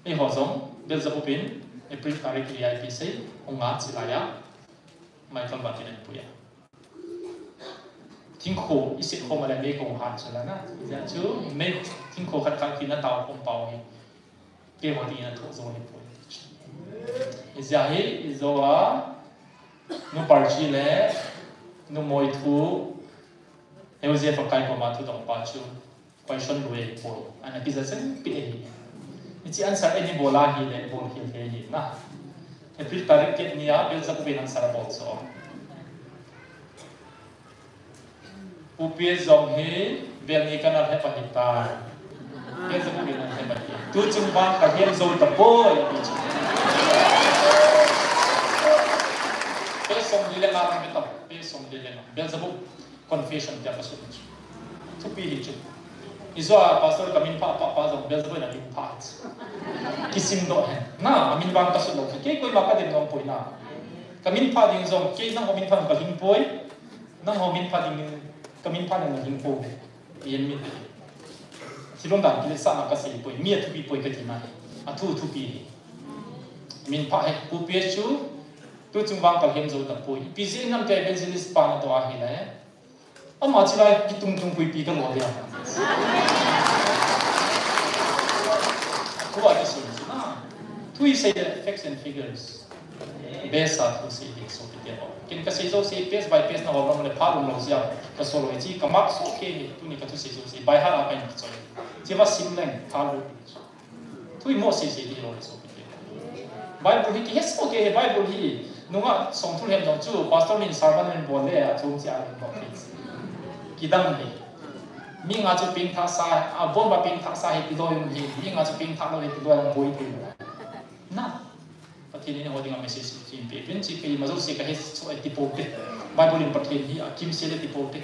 Eiho jong, Beelzebub in, April tarik li a ipi sei, hung a chilai a. Michael Martin in pui a. Thingkho, i set khom a le mei kong hat chu la na. Hijeh chu, mei, thingkho khat khat kin a tao khom pau hi. Keiho ding in a thoh jou hi poi. Hijeh hi, i jo a, nu parchi le, Numei thu, Joseph Pakai koma thudong pa chu, question lui poi. Ana kija chen pi e. Hiche answer eini bola hile, bol hil he hi na. April tarik get nia, Beelzebub in answer bol so. Pu P S jong hi, bel ni kana he pa hi ta. Beelzebub in he pa hi. Tu chung vang ka hem zo ta poi, ati chu. Pe som ni le nga lang ta, pe som ni le nga. Beelzebub. Confession tia ka sut chu. Thupi hi chu. Ijo a pastor ka min pha pa pa jong Beelzebub na min pha. Kisim doh hen. Na, amin vang ka sut lou. Kei koima ka dem nom poi na. Ka min pha ding jong, kei nangho min pha ka hing poi. Nangho min pha ding, ka min pha ding ka hing poi. Yen min. Thilong dan kile sa na ka sei poi. Mi a thupi poi ka ti na. A thu thupi hi. Min pha he, Pu P S chu, tu chung vang ka hem zo ta poi. P Z nam te evangelist pa na to a hi le. Ama chi lai kitung tung pui pi ka lo dia. Thu a kisun chu na. Thu i sei le facts and figures. Best a thu sei ding so pi te ho. Ken ka sei zo sei page by page na ho lam le pha lum lo sia. Ka so lo chi ka mark so ke ni tu ni ka thu sei zo sei. By heart a pai ni choi. Chi va sim leng pha lo. Thu i mo sei sei di lo so pi te. Bible hi kihe so ke Bible hi. Nunga song thu hem jong chu pastor nin sermon nin bol le a chung chi a nin bol. Kidang hi. Mi nga chu ping tha sa, a bon ba ping tha sa hi ti do yung hi. Mi nga chu ping tha lo hi ti do yung boi ti. Na. Pathen in ho dinga message chu pe pen chi pe ma jo se ka he so e ti po te. Bible in Pathen hi a kim se le ti po te.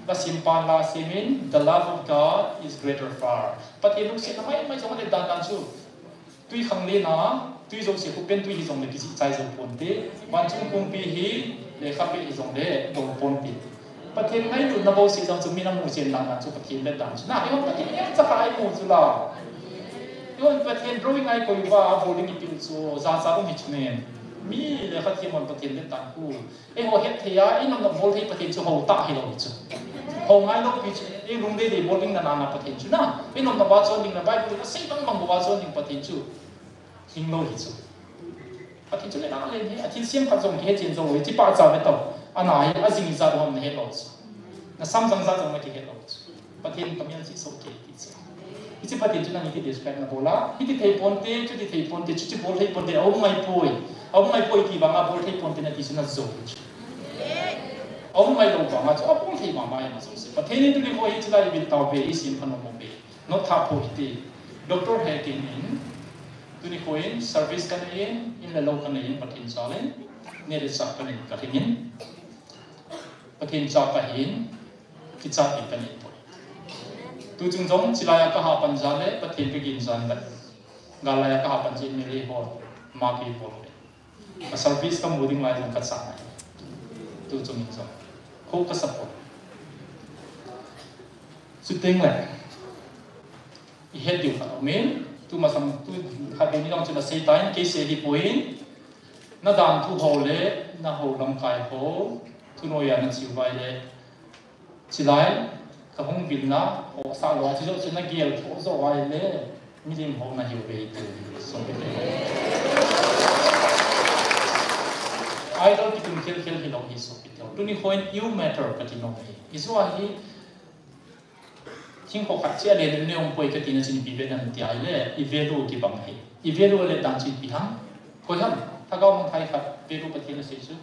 La sim pan la sim in, the love of God is greater far. Pathen lungsetna mai mai jong le dan dan chu. Tui khang le na, tui jo se khu pen tui hi jong le kisi chai jo pon te. Van chung kung pi hi, le kha pe hi jong le do pon te. Pathen ngailutna bou se jong chu min amu chen lang lang chu Pathen le dan chu. Na, eihon Pathen eihon chakha eimu chu la. Eihon Pathen drawing a ikoi uva, a bol ding ipi chu, ja cha um hi chu nen. Mi le kha themon Pathen le dan khu. Eiho het thei a, einom nom bol thei Pathen chu ho tah hi lou hi chu. Ho ngai lou pi chu, ei lungdei dei bol ding na na na Pathen chu na. Einom nom ba chon ding na Bible a sei bang bang ba chon ding Pathen chu. Hing lou hi chu. Pathen chu le na le hi, a thil siam khat jong kihe chen jong hi, chi pa cha ve tau. Ana hi, a jing ijat ham na het lou chu. Na sam jang jat jong na kihet lou chu. Pathen ka mial chi so ke ti chu. Hiche Pathen chu nang hiti describe na bol a. Hiti thei pon te, chuti thei pon te, chuti bol thei pon te, a um ngai poi. A um ngai poi ti vang a bol thei pon te na ti chu na jo chu. A um ngai lou vang a chu a bol thei ma ma na jo se. Pathen in tuni ho hi chu lai bil tau ve, i sim phan mo be. Not tha pho hiti. Doctor he kin in, tuni kho in, service ka nei in, in le lou ka nei in, Pathen jal in, ne le sa ka nei ka hing in, Pathen cha ka hin, kicha in ka nei poi. Tu chung jong, chilai a ka ha pan jal le, Pathen ka gin jal le. Gal lai a ka ha pan jal in, mi le ho, ma ki bol le. Ka service ka mu ding lai jong ka cha nai. Tu chung in jong. Kho ka support. Chuteng le. I het diu khat um in. Tu masang tu khat ding ni jong chu na sei tan, kei sei hi poi. Na dan thu ho le, na ho lamkai ho. Thunoi a na chiu vai le. Chilai, ka hung vilna, ho sa lou, chi jo chu na gel tho jo ai le, milim ho na hiu ve tu, so ke te. Idol kitum khel khel hi lou hi so ke te. Tuni kho in you matter ka ti nom hi. I so a hi, thing kho khat chia le ne um poi ka ti na chin pi ve na ti ai le, i value kibang hi. I value le dan chin pi ham. Koi ham, thagau mang thai khat, value Pathen a sei chu.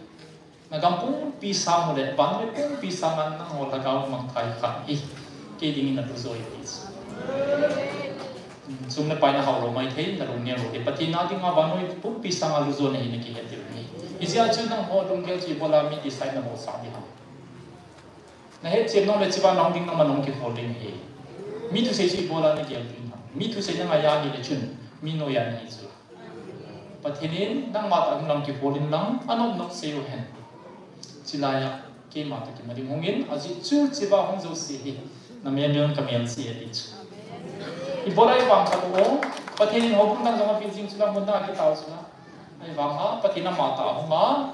Na gam pumpi sang u le, vannoi pumpi sang a nangho lhagao mangthai khat hi, kei dingin na lujoi hi. Sum le pai na hao lou mai thei, na lung neo lou thei. Pathen a dinga vannoi pumpi sang a lujona hi na kihet diu hi. Hijeh a chu nangho lunggel chu ibola mi decide na bolsah ding ham. Na hetchem nom le chiva nahung ding nangma nahung kihol ding hi. Mi thusei chu ibola na gel ding ham. Mi thusei na ngai a hile chun, mi noiya na hi chu. Pathen in nangma tah hung lang kihol in lang, anop nop sei u hen. Chilai a, keima tah kima ding hung in, ajeh chu chiva hung jouse hi, na mel mel ka mel se ati chu. Ibola ivang khat u, Pathen in houbung dang jong apeh jing chu la mun na kitao chu la. Ahivang a, Pathen ama tah hung a,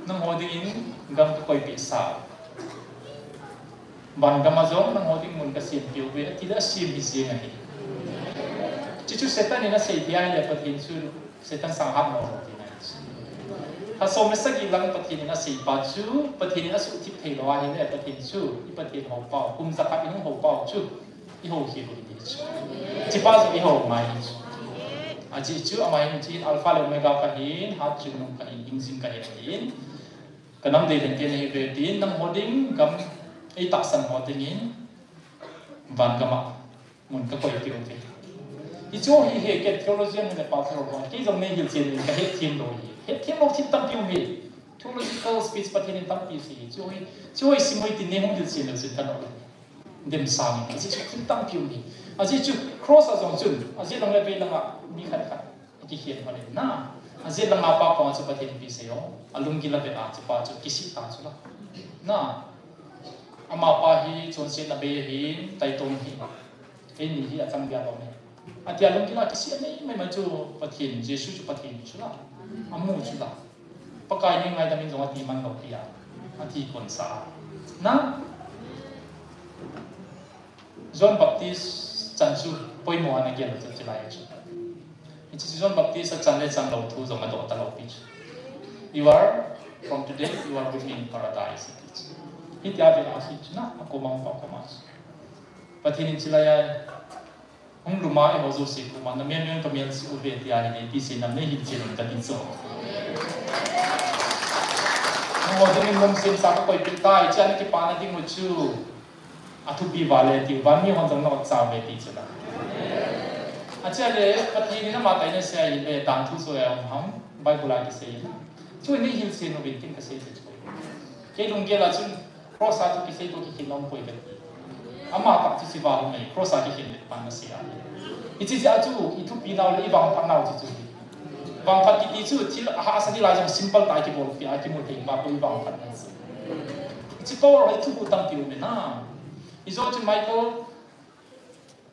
nangho dingin gam ka koipeh sa. Van gam a jong nangho ding mun ka sem peh uve, ati le asem hi jeng ahi. Chuchu Satan in asei thei ahile Pathen chu Satan sang hat lou ti nai. Lha som le sagi lang Pathen in asei pa chu, Pathen in asuhthip thei lou ahile, Pathen chu, i Pathen hou pau, kum jakhat i hung hou pau chu, i hou khel u hi ti chu. Hiche pa chu i hou ngai hi chu. Ajeh chu ama hin, Alpha le Omega kahin, hat chungnung kahin, hingjing kahin atin. Ka nam deidan pen ahi ve tin, nangho ding gam ei tahsan ho dingin, van gam a mun ka koi peh u te. Hichu hi he, kei theologian hile pastor ho, kei jong nei hilchen in ka hetthem lou hi. Hetthem lou thil tampi um hi. Theological speech Pathen in tampi asei hi. Chu hi, chu hi sim u hitin nei hung hilchen leu chun ka nom. Demsang in. Ajeh chu thil tampi um hi. Ajeh chu cross a jong chun, ajeh lang le vei lang a mi khat khat akikhen lhon in na. Ajeh lang a pa koma chu Pathen ipi asei o. Alunggil a vet a chu pa chu kisih ta chu la. Na. Ama pa hi chonsetna bei ahin, taitom ahin. Eini hi achang dia lom ahi. Atia lunggil a kisih anei maimai chu Pathen, Jesu chu Pathen chu la. Amu chu la. Pakai nei ngaidam in jong ati man lou pi a. Ati kon sa. Na? John Baptist chan chu poimo ana gel chu chulai chu. Hiche chu John Baptist a chan le chan lou thu jong adoh talou pi chu. You are, from today, you are with me in paradise, ati chu. Hitia vela asei chu na, akoma pa koma chu. Pathen in chulai a, hung lum a eiho jouse koma, na mel mel ka melse uve tia hi nei ti sei nam nei hilchen un kati chu. Nangho dingin lungsemsa ka koipeh tai, hiche a na kipana ding u chu. Athupi val e tiu, van mihon jong na otcha uve ti chu la. Ache le, Pathen in ama taina sei ahile, dan thu chu a um ham, Bible a kisei la. Chu nei hilchen uvin tin kasei chu. Kei lunggel a chun, cross a thu kisei toh kikhen nom poi kati. Ama tah chu hiche val um e, cross a kikhen le pan nasei a. Hiche jeh a chu, i thupi nau le i vangphat nau chu chu. Vangphat kiti chu thil ahahsa ding lai jong simple tah a kibol pi a kimu thei pa koi vangphat na chu. Hiche power hi thuguh tampi um e na. Hijo chu Michael,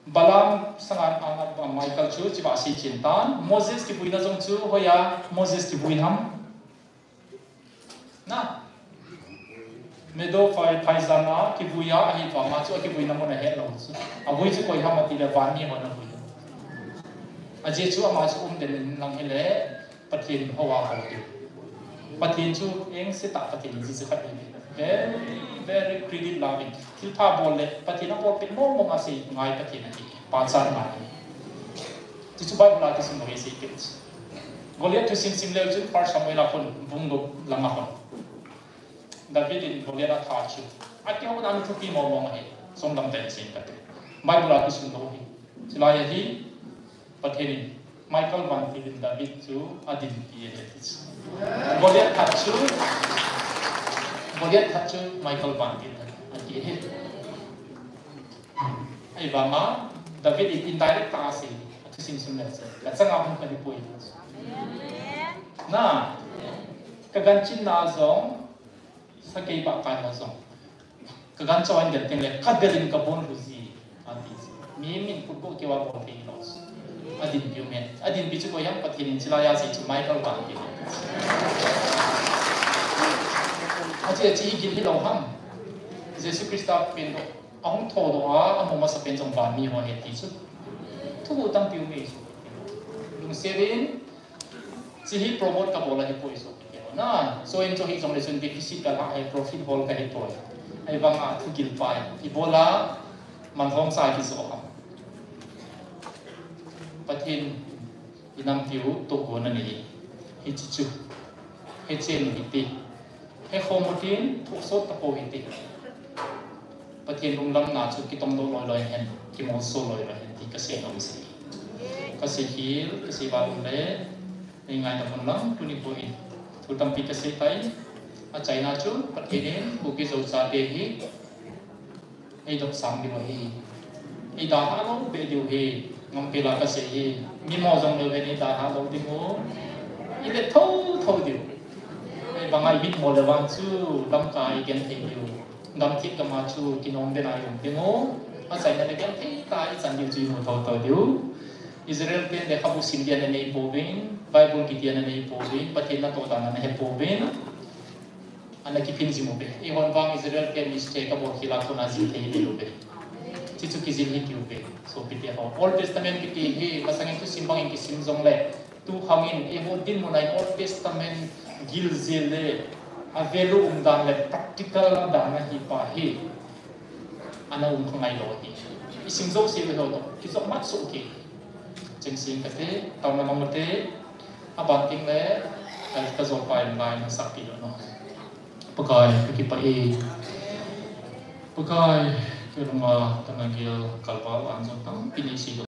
Balaam sanga a Michael chu hiche va sei chen tan. Moses kivuina jong chu hoiya Moses kivui ham. Na. Medo phai, phaijan a kivui a, ahi vanga chu akivuina mun ahet lou chu. Avui chu koi ham ati le van mihon avui. Ajeh chu ama chu umden in lang hile Pathen hou a hou diu. Pathen chu engse tah Pathen in chu khat in. Very, very credit loving. Thilpha bol le Pathen abol peh mong mong a sei ngai Pathen ahi. Pachat ngai. Chuchu Bible a kisim lou hi sei peh. Goliath thusim sim leu chun First Samuel a khun bung gup lang a khun. David in Goliath atha chu. Akihou nan thupi mong mong ahi. Som lam ten sei kate. Bible a kisim lou hi. Chulai ahi. Pathen in Michael vantil in David chu adinpi e ti chu. Goliath that chu, Goliath that chu Michael vantil ati hi. Ahivanga David in indirect tah a asei, athusim sim le chu. Ka changa hung kahi poi. Na, ka ganchin na jong, sakei ba kai ho jong. Ka gancha in del teng le, ka del in ka bon lhu ji, ati. Mi min kut go keu a bol thei lou. Adinpi u me. Adinpi chu koi ham Pathen in chulai a sei chu Michael vantil. Ache, ache hi gil hilou ham. Jesu Christa pen doh. Ahung thoudoh a, amu masa pen jong van miho ahi ti chu. Thuguh tampi um e chu. Lungset in, Hiche hi promote kabol ahi poi so kiti ho. Na, so in chu hijongle chun deficit kalah e, profit hol kahi poi. Ahivanga thugil pai. Ibola, manlhomsa kijo ham. Pathen in inampiu tohgon anei. Hiche chu. Hechen u hite. Hekhom utin, thohsot tapou hite. Pathen lunglamna chu kitongdoh loi loi hen, kimolso loi loi hen ti kasei nom e. Kasei khel, kasei val um le, nei ngaidam un lang, tuni poi. Thu tampi kasei tai. Achaina chu, Pathen in, Kuki Zo chate hi, eidopsang diu ahi. Eidalha lou beh diu ahi. Ngampela kasei hi. Mimo jong leu hen eidalha lou ding u. Ivet thotho diu. Ahivanga imitmo le vang chu lamkai genthei diu. Gamthip gam a chu kinom bena i um ding u. Achaina le genthei tah a ichan diu chu imu thotho diu. Israel ten lekhabu sim dia ana nei pouvin, Bible kiti ana nei pouvin, Pathen natoh dan ana he pouvin. Ana kiphin jing uve. Eihon vang Israel ten mistake kabol khel a kona jing thei hel uve. Hichu kijil hitiuve. Sopite ho. Old Testament kiti hi, masangin thusim bangin kisim jongle, tukhangin, eiho dinmun a in Old Testament Gil jil le, a value umdan le practical dan ahi pa hi. Ana um kha ngai lou hi. I sim jouse le ho to, kijop mat soh kei. Cheng sing kate, taona mang kate, aban ting le, ka, ka jol pai lai na sakpi lou no. Pakai, ka kipah e. Pakai, ka lunga, ka na gil, kalval an jong tampi nei sei lou.